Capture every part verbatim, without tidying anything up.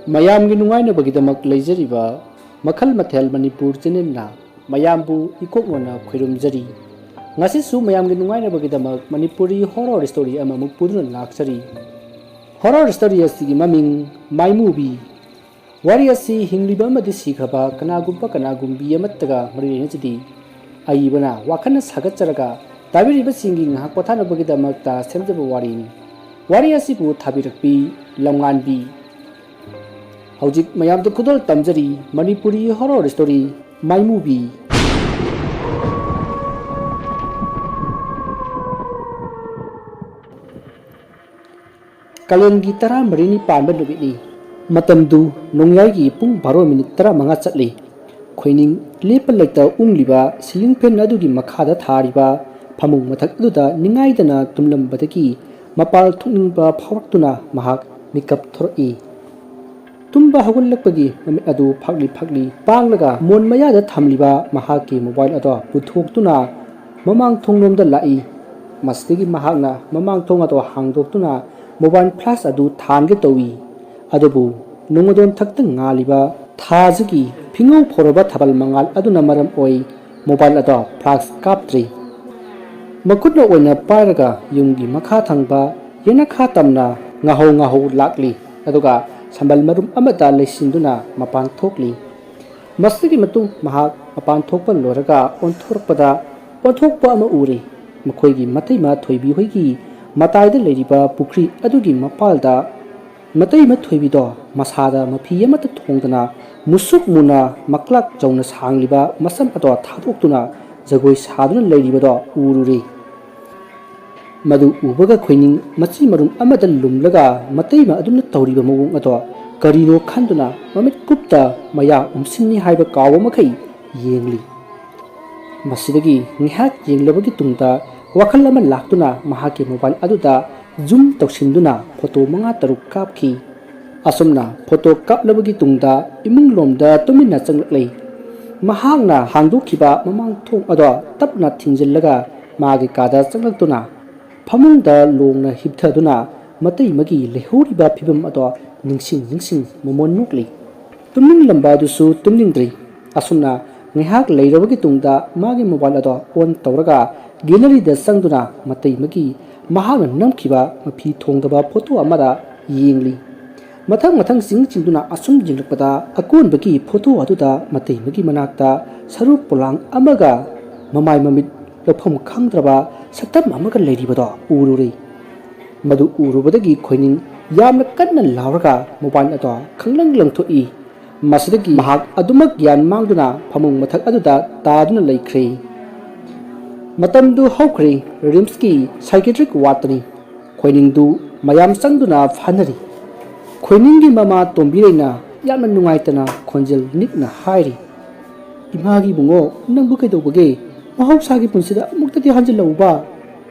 ꯃꯌꯥꯝꯒꯤ ꯅꯨꯡꯉꯥꯏꯅꯕꯒꯤꯗꯃꯛ ꯂꯩꯖꯔꯤꯕ ꯃꯈꯜ ꯃꯊꯦꯜ ꯃꯅꯤꯄꯨꯔ ꯆꯦꯅꯦꯜꯅ ꯃꯌꯥꯝꯕꯨ ꯏꯀꯣꯛꯅꯣꯟꯅ ꯈꯣꯏꯔꯨꯝꯖꯔꯤ꯫ ꯉꯁꯤꯁꯨ ꯃꯌꯥꯝꯒꯤ ꯅꯨꯡꯉꯥꯏꯅꯕꯒꯤꯗꯃꯛ ꯃꯅꯤꯄꯨꯔꯤ ꯍꯣꯔꯣꯔ ꯁ꯭ꯇꯣꯔꯤ ꯑꯃꯃꯨꯛ ꯄꯨꯗꯨꯅ ꯂꯥꯛꯆꯔꯤ꯫ ꯍꯣꯔꯣꯔ ꯁ꯭ꯇꯣꯔꯤ ꯑꯁꯤꯒꯤ ꯃꯃꯤꯡ ꯃꯥꯏꯃꯨꯕꯤ꯫ ꯋꯥꯔꯤ ꯑꯁꯤ ꯍꯤꯡꯂꯤꯕ ꯑꯃꯗꯤ ꯁꯤꯈ꯭ꯔꯕ ꯀꯅꯥꯒꯨꯝꯕ ꯀꯅꯥꯒꯨꯝꯕꯤ ꯑꯃꯠꯇꯒ ꯃꯔꯤ ꯂꯩꯅꯖꯗꯦ꯫ ꯑꯏꯕꯅ ꯋꯥꯈꯜꯅ ꯁꯥꯒꯠꯆꯔꯒ ꯇꯥꯕꯤꯔꯤꯕꯁꯤꯡꯒꯤ ꯉꯥꯏꯍꯥꯛ ꯄꯣꯊꯥꯅꯕꯒꯤꯗꯃꯛꯇ ꯁꯦꯝꯖꯕ ꯋꯥꯔꯤꯅꯤ꯫ ꯋꯥꯔꯤ ꯑꯁꯤꯕꯨ ꯊꯥꯕꯤꯔꯛꯄꯤ ꯂꯝꯉꯥꯟꯕꯤ꯫ ꯍꯧꯖꯤꯛ ꯃꯌꯥꯝꯗ ꯈꯨꯗꯣꯜ ꯇꯝꯖꯔꯤ ꯃꯅꯤꯄꯨꯔꯤ ꯍꯣꯔꯣꯔ ꯁ꯭ꯇꯣꯔꯤ ꯃꯥꯏꯃꯨꯕꯤ꯫ ꯀꯥꯂꯦꯟꯒꯤ ꯇꯔꯥꯃꯔꯤꯅꯤ ꯄꯥꯟꯕ ꯅꯨꯃꯤꯠꯅꯤ꯫ ꯃꯇꯝꯗꯨ ꯅꯣꯡꯌꯥꯏꯒꯤ ꯄꯨꯡ ꯕꯥꯔꯣ ꯃꯤꯅꯤꯠ ꯇꯔꯥꯃꯉꯥ ꯆꯠꯂꯤ꯫ ꯈꯣꯏꯅꯤꯡ ꯂꯦꯞꯄ ꯂꯩꯇ ꯎꯪꯂꯤꯕ ꯁꯤꯂꯤꯡ ꯐꯦꯟ ꯑꯗꯨꯒꯤ ꯃꯈꯥꯗ ꯊꯥꯔꯤꯕ ꯐꯃꯨꯡ ꯃꯊꯛ ꯑꯗꯨꯗ ꯅꯤꯡꯉꯥꯏꯗꯅ ꯇꯨꯝꯂꯝꯕꯗꯒꯤ ꯃꯄꯥꯜ ꯊꯣꯛꯅꯤꯡꯕ ꯐꯥꯎꯔꯛꯇꯨꯅ ꯃꯍꯥꯛ ꯃꯤꯀꯞ ꯊꯣꯔꯛꯏ꯫ ꯇꯨꯝꯕ ꯍꯧꯒꯠꯂꯛꯄꯒꯤ ꯃꯃꯤꯠ ꯑꯗꯨ ꯐꯥꯛꯂꯤ ꯐꯥꯛꯂꯤ ꯄꯥꯡꯂꯒ ꯃꯣꯟ ꯃꯌꯥꯗ ꯊꯝꯂꯤꯕ ꯃꯍꯥꯛꯀꯤ ꯃꯣꯕꯥꯏꯜ ꯑꯗꯣ ꯄꯨꯊꯣꯛꯇꯨꯅ ꯃꯃꯥꯡ ꯊꯣꯡꯂꯣꯝꯗ ꯂꯥꯛꯏ꯫ ꯃꯁꯤꯗꯒꯤ ꯃꯍꯥꯛꯅ ꯃꯃꯥꯡ ꯊꯣꯡ ꯑꯗꯣ ꯍꯥꯡꯗꯣꯛꯇꯨꯅ ꯃꯣꯕꯥꯏꯜ ꯐ꯭ꯂꯥꯁ ꯑꯗꯨ ꯊꯥꯟꯒꯦ ꯇꯧꯏ꯫ ꯑꯗꯨꯕꯨ ꯅꯣꯡꯃꯗꯣꯟ ꯊꯛꯇ ꯉꯥꯜꯂꯤꯕ ꯊꯥꯖꯒꯤ ꯐꯤꯉꯧ ꯐꯧꯔꯕ ꯊꯥꯕꯜ ꯃꯉꯥꯜ ꯑꯗꯨꯅ ꯃꯔꯝ ꯑꯣꯏ ꯃꯣꯕꯥꯏꯜ ꯑꯗꯣ ꯐ꯭ꯂꯥꯁ ꯀꯥꯞꯇ꯭ꯔꯤ꯫ ꯃꯈꯨꯠꯅ ꯑꯣꯏꯅ ꯄꯥꯏꯔꯒ ꯌꯨꯝꯒꯤ ꯃꯈꯥ ꯊꯪꯕ ꯌꯦꯅꯈꯥ ꯇꯝꯅ ꯉꯥꯍꯧ ꯉꯥꯍꯧ ꯂꯥꯛꯂꯤ꯫ ꯑꯗꯨꯒ ꯁꯝꯕꯜ ꯃꯔꯨꯝ ꯑꯃꯗ ꯂꯩꯁꯤꯟꯗꯨꯅ ꯃꯄꯥꯟ ꯊꯣꯛꯂꯤ꯫ ꯃꯁꯤꯒꯤ ꯃꯇꯨꯡ ꯃꯍꯥꯛ ꯃꯄꯥꯟ ꯊꯣꯛꯄ ꯂꯣꯏꯔꯒ ꯑꯣꯟꯊꯣꯔꯛꯄꯗ ꯑꯣꯟꯊꯣꯛꯄ ꯑꯃ ꯎꯔꯦ꯫ ꯃꯈꯣꯏꯒꯤ ꯃꯇꯩꯃ ꯊꯣꯏꯕꯤ ꯍꯣꯏꯒꯤ ꯃꯇꯥꯏꯗ ꯂꯩꯔꯤꯕ ꯄꯨꯈ꯭ꯔꯤ ꯑꯗꯨꯒꯤ ꯃꯄꯥꯜꯗ ꯃꯇꯩꯃ ꯊꯣꯏꯕꯤꯗꯣ ꯃꯁꯥꯗ ꯃꯐꯤ ꯑꯃꯠꯇ ꯊꯣꯡꯗꯅ ꯃꯨꯁꯨꯛ ꯃꯨꯅ ꯃꯀ꯭ꯂꯥꯛ ꯆꯥꯎꯅ ꯁꯥꯡꯂꯤꯕ ꯃꯁꯝ ꯑꯗꯣ ꯊꯥꯗꯣꯛꯇꯨꯅ ꯖꯒꯣꯏ ꯁꯥꯗꯨꯅ ꯂꯩꯔꯤꯕꯗꯣ ꯎꯔꯨꯔꯦ꯫ ꯃꯗꯨ ꯎꯕꯒ ꯈꯣꯏꯅꯤꯡ ꯃꯆꯤ ꯃꯔꯨꯝ ꯑꯃꯗ ꯂꯨꯝꯂꯒ ꯃꯇꯩꯃ ꯑꯗꯨꯅ ꯇꯧꯔꯤꯕ ꯃꯑꯣꯡ ꯑꯗꯣ ꯀꯔꯤꯅꯣ ꯈꯟꯗꯨꯅ ꯃꯃꯤꯠ ꯀꯨꯞꯇ ꯃꯌꯥ ꯎꯝꯁꯤꯟꯅꯤ ꯍꯥꯏꯕ ꯀꯥꯎꯕ ꯃꯈꯩ ꯌꯦꯡꯂꯤ꯫ ꯃꯁꯤꯗꯒꯤ ꯉꯥꯏꯍꯥꯛ ꯌꯦꯡꯂꯕꯒꯤ ꯇꯨꯡꯗ ꯋꯥꯈꯜ ꯑꯃ ꯂꯥꯛꯇꯨꯅ ꯃꯍꯥꯛꯀꯤ ꯃꯣꯕꯥꯏꯜ ꯑꯗꯨꯗ ꯖꯨꯝ ꯇꯧꯁꯤꯟꯗꯨꯅ ꯐꯣꯇꯣ ꯃꯉꯥ ꯇꯔꯨꯛ ꯀꯥꯞꯈꯤ꯫ ꯑꯁꯨꯝꯅ ꯐꯣꯇꯣ ꯀꯥꯞꯂꯕꯒꯤ ꯇꯨꯡꯗ ꯏꯃꯨꯡ ꯂꯣꯝꯗ ꯇꯨꯃꯤꯟꯅ ꯆꯪꯂꯛꯂꯦ꯫ ꯃꯍꯥꯛꯅ ꯍꯥꯡꯗꯣꯛꯈꯤꯕ ꯃꯃꯥꯡ ꯊꯣꯡ ꯑꯗꯣ ꯇꯞꯅ ꯊꯤꯡꯖꯤꯜꯂꯒ ꯃꯥꯒꯤ ꯀꯥꯗ ꯆꯪꯂꯛꯇꯨꯅ ꯐꯃꯨꯡꯗ ꯂꯣꯡꯅ ꯍꯤꯞꯊꯗꯨꯅ ꯃꯇꯩꯃꯒꯤ ꯂꯩꯍꯧꯔꯤꯕ ꯐꯤꯕꯝ ꯑꯗꯣ ꯅꯤꯡꯁꯤꯡ ꯅꯤꯡꯁꯤꯡ ꯃꯣꯃꯣꯟ ꯅꯣꯛꯂꯤ꯫ ꯇꯨꯝꯅꯤꯡꯂꯝꯕ ꯑꯗꯨꯁꯨ ꯇꯨꯝꯅꯤꯡꯗ꯭ꯔꯤ꯫ ꯑꯁꯨꯝꯅ ꯉꯥꯏꯍꯥꯛ ꯂꯩꯔꯕꯒꯤ ꯇꯨꯡꯗ ꯃꯥꯒꯤ ꯃꯣꯕꯥꯏꯜ ꯑꯗꯣ ꯑꯣꯟ ꯇꯧꯔꯒ ꯒꯦꯂꯔꯤꯗ ꯆꯪꯗꯨꯅ ꯃꯇꯩꯃꯒꯤ ꯃꯍꯥꯛꯅ ꯅꯝꯈꯤꯕ ꯃꯐꯤ ꯊꯣꯡꯗꯕ ꯐꯣꯇꯣ ꯑꯃꯗ ꯌꯦꯡꯂꯤ꯫ ꯃꯊꯪ ꯃꯊꯪ ꯆꯤꯡ ꯆꯤꯡꯗꯨꯅ ꯑꯁꯨꯝ ꯌꯦꯡꯂꯛꯄꯗ ꯑꯀꯣꯟꯕꯒꯤ ꯐꯣꯇꯣ ꯑꯗꯨꯗ ꯃꯇꯩꯃꯒꯤ ꯃꯅꯥꯛꯇ ꯁꯔꯨ ꯄꯣꯂꯥꯡ ꯑꯃꯒ ꯃꯃꯥꯏ ꯃꯃꯤꯠ ꯂꯧꯐꯝ ꯈꯪꯗ꯭ꯔꯕ ꯁꯛꯇꯝ ꯑꯃꯒ ꯂꯩꯔꯤꯕꯗꯣ ꯎꯔꯨꯔꯦ꯫ ꯃꯗꯨ ꯎꯔꯨꯕꯗꯒꯤ ꯈꯣꯏꯅꯤꯡ ꯌꯥꯝꯅ ꯀꯟꯅ ꯂꯥꯎꯔꯒ ꯃꯣꯕꯥꯏꯜ ꯑꯗꯣ ꯈꯪꯂꯪ ꯂꯪꯊꯣꯛꯏ꯫ ꯃꯁꯤꯗꯒꯤ ꯃꯍꯥꯛ ꯑꯗꯨꯃꯛ ꯒ꯭ꯌꯥꯟ ꯃꯥꯡꯗꯨꯅ ꯐꯃꯨꯡ ꯃꯊꯛ ꯑꯗꯨꯗ ꯇꯥꯗꯨꯅ ꯂꯩꯈ꯭ꯔꯦ꯫ ꯃꯇꯝꯗꯨ ꯍꯧꯈ꯭ꯔꯦ꯫ ꯔꯤꯝꯁꯀꯤ ꯁꯥꯏꯀꯦꯇ꯭ꯔꯤꯛ ꯋꯥꯔꯗꯇꯅꯤ꯫ ꯈꯣꯏꯅꯤꯡꯗꯨ ꯃꯌꯥꯝ ꯆꯪꯗꯨꯅ ꯐꯥꯅꯔꯤ꯫ ꯈꯣꯏꯅꯤꯡꯒꯤ ꯃꯃꯥ ꯇꯣꯝꯕꯤꯔꯩꯅ ꯌꯥꯝꯅ ꯅꯨꯡꯉꯥꯏꯇꯅ ꯈꯣꯟꯖꯦꯜ ꯅꯤꯛꯅ ꯍꯥꯏꯔꯤ, "ꯏꯃꯥꯒꯤ ꯏꯕꯨꯡꯉꯣ, ꯅꯪꯕꯨ ꯀꯩꯗꯧꯕꯒꯦ? ꯃꯍꯧꯁꯥꯒꯤ ꯄꯨꯟꯁꯤꯗ ꯑꯃꯨꯛꯇꯗꯤ ꯍꯟꯖꯤꯜꯂꯛꯎꯕ꯫"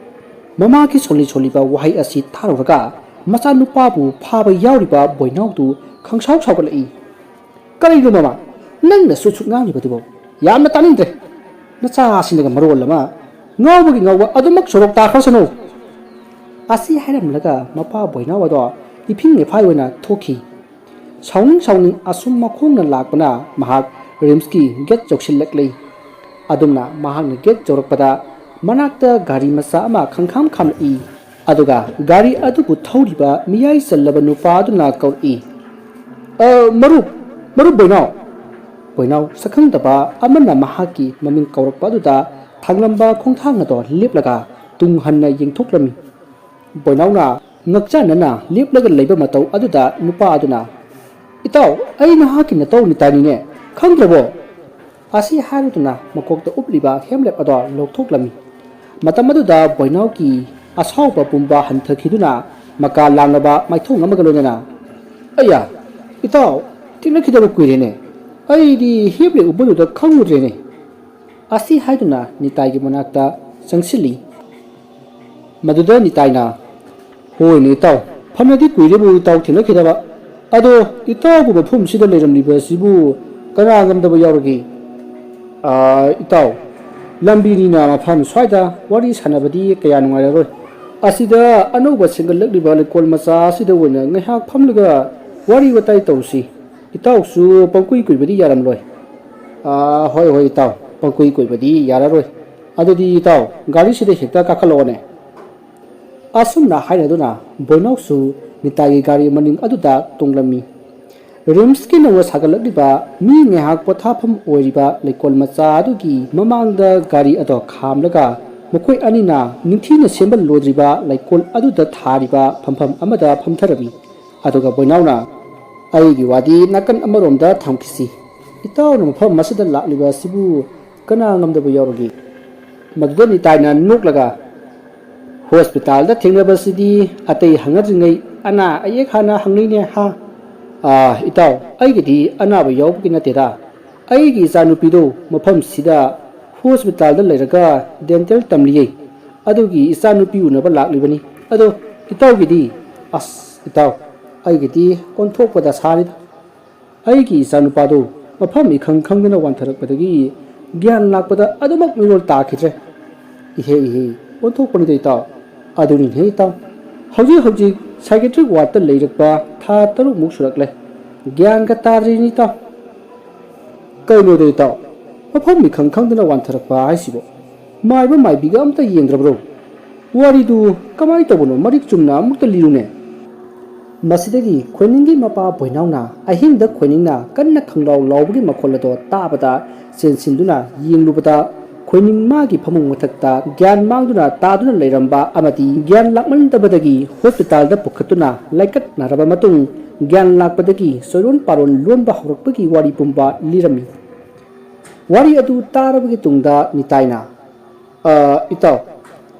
ꯃꯃꯥꯒꯤ ꯁꯣꯜꯂꯤ ꯁꯣꯜꯂꯤꯕ ꯋꯥꯍꯩ ꯑꯁꯤ ꯇꯥꯔꯨꯔꯒ ꯃꯆꯥꯅꯨꯄꯥꯕꯨ ꯐꯥꯕ ꯌꯥꯎꯔꯤꯕ ꯕꯣꯏꯅꯥꯎꯗꯨ ꯈꯪꯁꯥꯎ ꯁꯥꯎꯒꯠꯂꯛꯏ꯫ "ꯀꯔꯤꯅꯣ ꯃꯃꯥ, ꯅꯪꯅ ꯁꯨꯠ ꯁꯨꯠ ꯉꯥꯡꯂꯤꯕꯗꯨꯕꯣ? ꯌꯥꯝꯅ ꯇꯥꯅꯤꯡꯗ꯭ꯔꯦ꯫ ꯅꯆꯥꯁꯤꯡꯅꯒ ꯃꯔꯣꯜ ꯑꯃ ꯉꯥꯎꯕꯒꯤ ꯉꯥꯎꯕ ꯑꯗꯨꯃꯛ ꯁꯣꯔꯣꯛ ꯇꯥꯈ꯭ꯔꯁꯅꯨ!" ꯑꯁꯤ ꯍꯥꯏꯔꯝꯂꯒ ꯃꯄꯥ ꯕꯣꯏꯅꯥꯎ ꯑꯗꯣ ꯏꯐꯤꯡ ꯏꯐꯥꯏ ꯑꯣꯏꯅ ꯊꯣꯛꯈꯤ꯫ ꯁꯥꯎꯅꯤꯡ ꯁꯥꯎꯅꯤꯡ ꯑꯁꯨꯝ ꯃꯈꯣꯡꯅ ꯂꯥꯛꯄꯅ ꯃꯍꯥꯛ ꯔꯤꯝꯁꯀꯤ ꯒꯦꯠ ꯌꯧꯁꯤꯜꯂꯛꯂꯤ꯫ ꯑꯗꯨꯝꯅ ꯃꯍꯥꯛꯅ ꯒꯦꯠ ꯌꯧꯔꯛꯄꯗ ꯃꯅꯥꯛꯇ ꯒꯥꯔꯤ ꯃꯆꯥ ꯑꯃ ꯈꯪꯈꯥꯝ ꯈꯥꯝꯂꯛꯏ꯫ ꯑꯗꯨꯒ ꯒꯥꯔꯤ ꯑꯗꯨꯕꯨ ꯊꯧꯔꯤꯕ ꯃꯤꯌꯥꯏ ꯆꯜꯂꯕ ꯅꯨꯄꯥ ꯑꯗꯨꯅ ꯀꯧꯔꯛꯏ, "ꯑ, ꯃꯔꯨꯞ, ꯃꯔꯨꯞ ꯕꯣꯏꯅꯥꯎ!" ꯕꯣꯏꯅꯥꯎ ꯁꯛꯈꯪꯗꯕ ꯑꯃꯅ ꯃꯍꯥꯛꯀꯤ ꯃꯃꯤꯡ ꯀꯧꯔꯛꯄ ꯑꯗꯨꯗ ꯊꯥꯡꯂꯝꯕ ꯈꯣꯡꯊꯥꯡ ꯑꯗꯣ ꯂꯦꯞꯂꯒ ꯇꯨꯡ ꯍꯟꯅ ꯌꯦꯡꯊꯣꯛꯂꯝꯃꯤ꯫ ꯕꯣꯏꯅꯥꯎꯅ ꯉꯛꯆꯥꯟꯅꯅ ꯂꯦꯞꯂꯒ ꯂꯩꯕ ꯃꯇꯧ ꯑꯗꯨꯗ ꯅꯨꯄꯥ ꯑꯗꯨꯅ, "ꯏꯇꯥꯎ, ꯑꯩ ꯅꯍꯥꯛꯀꯤ ꯅꯇꯥꯎ ꯅꯤꯇꯥꯏꯅꯤꯅꯦ, ꯈꯪꯗ꯭ꯔꯕꯣ?" ꯑꯁꯤ ꯍꯥꯏꯔꯗꯨꯅ ꯃꯀꯣꯛꯇ ꯎꯞꯂꯤꯕ ꯍꯦꯝꯂꯦꯠ ꯑꯗꯣ ꯂꯧꯊꯣꯛꯂꯝꯃꯤ꯫ ꯃꯇꯝ ꯑꯗꯨꯗ ꯕꯣꯏꯅꯥꯎꯒꯤ ꯑꯁꯥꯎꯕ ꯄꯨꯝꯕ ꯍꯟꯊꯈꯤꯗꯨꯅ ꯃꯀꯥ ꯂꯥꯡꯂꯕ ꯃꯥꯏꯊꯣꯡ ꯑꯃꯒ ꯂꯣꯏꯅꯅ, "ꯑꯌꯥ, ꯏꯇꯥꯎ, ꯊꯦꯡꯅꯈꯤꯗꯕ ꯀꯨꯏꯔꯦꯅꯦ꯫ ꯑꯩꯗꯤ ꯍꯦꯝꯂꯦꯠ ꯎꯞꯄꯗꯨꯗ ꯈꯪꯉꯨꯗ꯭ꯔꯦꯅꯦ꯫" ꯑꯁꯤ ꯍꯥꯏꯗꯨꯅ ꯅꯤꯇꯥꯏꯒꯤ ꯃꯅꯥꯛꯇ ꯆꯪꯁꯤꯜꯂꯤ꯫ ꯃꯗꯨꯗ ꯅꯤꯇꯥꯏꯅ, "ꯍꯣꯏꯅꯦ ꯏꯇꯥꯎ, ꯐꯅꯗꯤ ꯀꯨꯏꯔꯦꯕꯨ ꯏꯇꯥꯎ ꯊꯦꯡꯅꯈꯤꯗꯕ꯫ ꯑꯗꯣ ꯏꯇꯥꯎꯕꯨ ꯃꯐꯝꯁꯤꯗ ꯂꯩꯔꯝꯂꯤꯕ ꯑꯁꯤꯕꯨ ꯀꯅꯥ ꯉꯝꯗꯕ ꯌꯥꯎꯔꯒꯦ?" "ꯑꯥ, ꯏꯇꯥꯎ, ꯂꯝꯕꯤꯅꯤꯅ ꯃꯐꯝ ꯁ꯭ꯋꯥꯏꯗ ꯋꯥꯔꯤ ꯁꯥꯟꯅꯕꯗꯤ ꯀꯌꯥ ꯅꯨꯡꯉꯥꯏꯔꯔꯣꯏ꯫ ꯑꯁꯤꯗ ꯑꯅꯧꯕ ꯁꯦꯝꯒꯠꯂꯛꯂꯤꯕ ꯂꯩꯀꯣꯜ ꯃꯆꯥ ꯑꯁꯤꯗ ꯑꯣꯏꯅ ꯉꯥꯏꯍꯥꯛ ꯐꯝꯂꯒ ꯋꯥꯔꯤ ꯋꯥꯇꯥꯏ ꯇꯧꯁꯤ꯫ ꯏꯇꯥꯎꯁꯨ ꯄꯪꯀꯨꯏ ꯀꯨꯏꯕꯗꯤ ꯌꯥꯔꯝꯂꯣꯏ꯫ ꯑꯥ, ꯍꯣꯏ, ꯍꯣꯏ, ꯏꯇꯥꯎ, ꯄꯪꯀꯨꯏ ꯀꯨꯏꯕꯗꯤ ꯌꯥꯔꯔꯣꯏ꯫ ꯑꯗꯨꯗꯤ ꯏꯇꯥꯎ, ꯒꯥꯔꯤꯁꯤꯗ ꯍꯦꯛꯇ ꯀꯥꯈꯠꯂꯛꯑꯣꯅꯦ꯫ ꯑꯁꯨꯝꯅ ꯍꯥꯏꯅꯗꯨꯅ ꯕꯣꯏꯅꯥꯎꯁꯨ ꯅꯤꯇꯥꯒꯤ ꯒꯥꯔꯤ ꯃꯅꯤꯡ ꯑꯗꯨꯗ ꯇꯣꯡꯂꯝꯃꯤ꯫ ꯔꯤꯝꯁꯀꯤ ꯅꯧꯅ ꯁꯥꯒꯠꯂꯛꯂꯤꯕ ꯃꯤ ꯉꯥꯏꯍꯥꯛ ꯄꯣꯊꯥꯐꯝ ꯑꯣꯏꯔꯤꯕ ꯂꯩꯀꯣꯜ ꯃꯆꯥ ꯑꯗꯨꯒꯤ ꯃꯃꯥꯡꯗ ꯒꯥꯔꯤ ꯑꯗꯣ ꯈꯥꯝꯂꯒ ꯃꯈꯣꯏ ꯑꯅꯤꯅ ꯅꯤꯡꯊꯤꯅ ꯁꯦꯝꯕ ꯂꯣꯏꯗ꯭ꯔꯤꯕ ꯂꯩꯀꯣꯜ ꯑꯗꯨꯗ ꯊꯥꯔꯤꯕ ꯐꯝꯐꯝ ꯑꯃꯗ ꯐꯝꯊꯔꯝꯃꯤ꯫ ꯑꯗꯨꯒ ꯕꯣꯏꯅꯥꯎꯅ, "ꯑꯩꯒꯤ ꯋꯥꯗꯤ ꯅꯥꯀꯟ ꯑꯃꯔꯣꯝꯗ ꯊꯝꯈꯤꯁꯤ꯫ ꯏꯇꯥꯎꯅ ꯃꯐꯝ ꯑꯁꯤꯗ ꯂꯥꯛꯂꯤꯕ ꯑꯁꯤꯕꯨ ꯀꯅꯥ ꯉꯝꯗꯕ ꯌꯥꯎꯔꯒꯦ?" ꯃꯗꯨꯗ ꯅꯤꯇꯥꯏꯅ ꯅꯣꯛꯂꯒ, "ꯍꯣꯁꯄꯤꯇꯥꯜꯗ ꯊꯦꯡꯅꯕꯁꯤꯗꯤ ꯑꯇꯩ ꯍꯪꯅꯗ꯭ꯔꯤꯉꯩ ꯑꯅꯥ ꯑꯌꯦꯛ ꯍꯥꯟꯅ ꯍꯪꯅꯩꯅꯦ ꯍꯥ? ꯑꯥ, ꯏꯇꯥꯎ, ꯑꯩꯒꯤꯗꯤ ꯑꯅꯥꯕ ꯌꯥꯎꯕꯒꯤ ꯅꯠꯇꯦꯗ꯫ ꯑꯩꯒꯤ ꯏꯆꯥꯅꯨꯄꯤꯗꯣ ꯃꯐꯝꯁꯤꯗ ꯍꯣꯁꯄꯤꯇꯥꯜꯗ ꯂꯩꯔꯒ ꯗꯦꯟꯇꯦꯜ ꯇꯝꯂꯤꯌꯦ꯫ ꯑꯗꯨꯒꯤ ꯏꯆꯥꯅꯨꯄꯤ ꯎꯅꯕ ꯂꯥꯛꯂꯤꯕꯅꯤ꯫ ꯑꯗꯣ ꯏꯇꯥꯎꯒꯤꯗꯤ?" "ꯑꯁ, ꯏꯇꯥꯎ, ꯑꯩꯒꯤꯗꯤ ꯑꯣꯟꯊꯣꯛꯄꯗ ꯁꯥꯔꯤꯗ꯫ ꯑꯩꯒꯤ ꯏꯆꯥꯅꯨꯄꯥꯗꯨ ꯃꯐꯝ ꯏꯈꯪ ꯈꯪꯗꯅ ꯋꯥꯟꯊꯔꯛꯄꯗꯒꯤ ꯒ꯭ꯌꯥꯟ ꯂꯥꯛꯄꯗ ꯑꯗꯨꯃꯛ ꯃꯤꯔꯣꯜ ꯇꯥꯈꯤꯗ꯭ꯔꯦ꯫ ꯏꯍꯦ, ꯏꯍꯦ, ꯑꯣꯟꯊꯣꯛꯄꯅꯤꯗ ꯏꯇꯥꯎ꯫ ꯑꯗꯨꯅꯤꯅꯦ ꯏꯇꯥꯎ, ꯍꯧꯖꯤꯛ ꯍꯧꯖꯤꯛ psychiatric ward ꯇ ꯂꯩꯔꯛꯄ ꯊꯥ ꯇꯔꯨꯛꯃꯨꯛ ꯁꯨꯔꯛꯂꯦ꯫ ꯒ꯭ꯌꯥꯟꯒ ꯇꯥꯗ꯭ꯔꯤꯅꯤ ꯏꯇꯥꯎ꯫" "ꯀꯩꯅꯣꯗ ꯏꯇꯥꯎ, ꯃꯐꯝ ꯏꯈꯪ ꯈꯪꯗꯅ ꯋꯥꯟꯊꯔꯛꯄ ꯍꯥꯏꯁꯤꯕꯣ? ꯃꯥꯏꯕ ꯃꯥꯏꯕꯤꯒ ꯑꯝꯇ ꯌꯦꯡꯗ꯭ꯔꯕ꯭ꯔꯣ? ꯋꯥꯔꯤꯗꯨ ꯀꯃꯥꯏ ꯇꯧꯕꯅꯣ? ꯃꯔꯤꯛ ꯆꯨꯝꯅ ꯑꯃꯨꯛꯇ ꯂꯤꯌꯨꯅꯦ꯫" ꯃꯁꯤꯗꯒꯤ ꯈꯣꯏꯅꯤꯡꯒꯤ ꯃꯄꯥ ꯕꯣꯏꯅꯥꯎꯅ ꯑꯍꯤꯡꯗ ꯈꯣꯏꯅꯤꯡꯅ ꯀꯟꯅ ꯈꯪꯂꯥꯎ ꯂꯥꯎꯕꯒꯤ ꯃꯈꯣꯜ ꯑꯗꯣ ꯇꯥꯕꯗ ꯆꯦꯟꯁꯤꯟꯗꯨꯅ ꯌꯦꯡꯂꯨꯕꯗ, ꯈꯣꯏꯅꯤꯡ ꯃꯥꯒꯤ ꯐꯃꯨꯡ ꯃꯊꯛꯇ ꯒ꯭ꯌꯥꯟ ꯃꯥꯡꯗꯨꯅ ꯇꯥꯗꯨꯅ ꯂꯩꯔꯝꯕ ꯑꯃꯗꯤ ꯒ꯭ꯌꯥꯟ ꯂꯥꯛꯃꯟꯗꯕꯗꯒꯤ ꯍꯣꯁꯄꯤꯇꯥꯜꯗ ꯄꯨꯈꯠꯇꯨꯅ ꯂꯥꯏꯀꯠꯅꯔꯕ ꯃꯇꯨꯡ, ꯒ꯭ꯌꯥꯟ ꯂꯥꯛꯄꯗꯒꯤ ꯆꯣꯏꯔꯣꯟ ꯄꯥꯔꯣꯟ ꯂꯣꯟꯕ ꯍꯧꯔꯛꯄꯒꯤ ꯋꯥꯔꯤ ꯄꯨꯝꯕ ꯂꯤꯔꯝꯃꯤ꯫ ꯋꯥꯔꯤ ꯑꯗꯨ ꯇꯥꯔꯕꯒꯤ ꯇꯨꯡꯗ ꯅꯤꯇꯥꯏꯅ, "ꯑ, ꯏꯇꯥꯎ,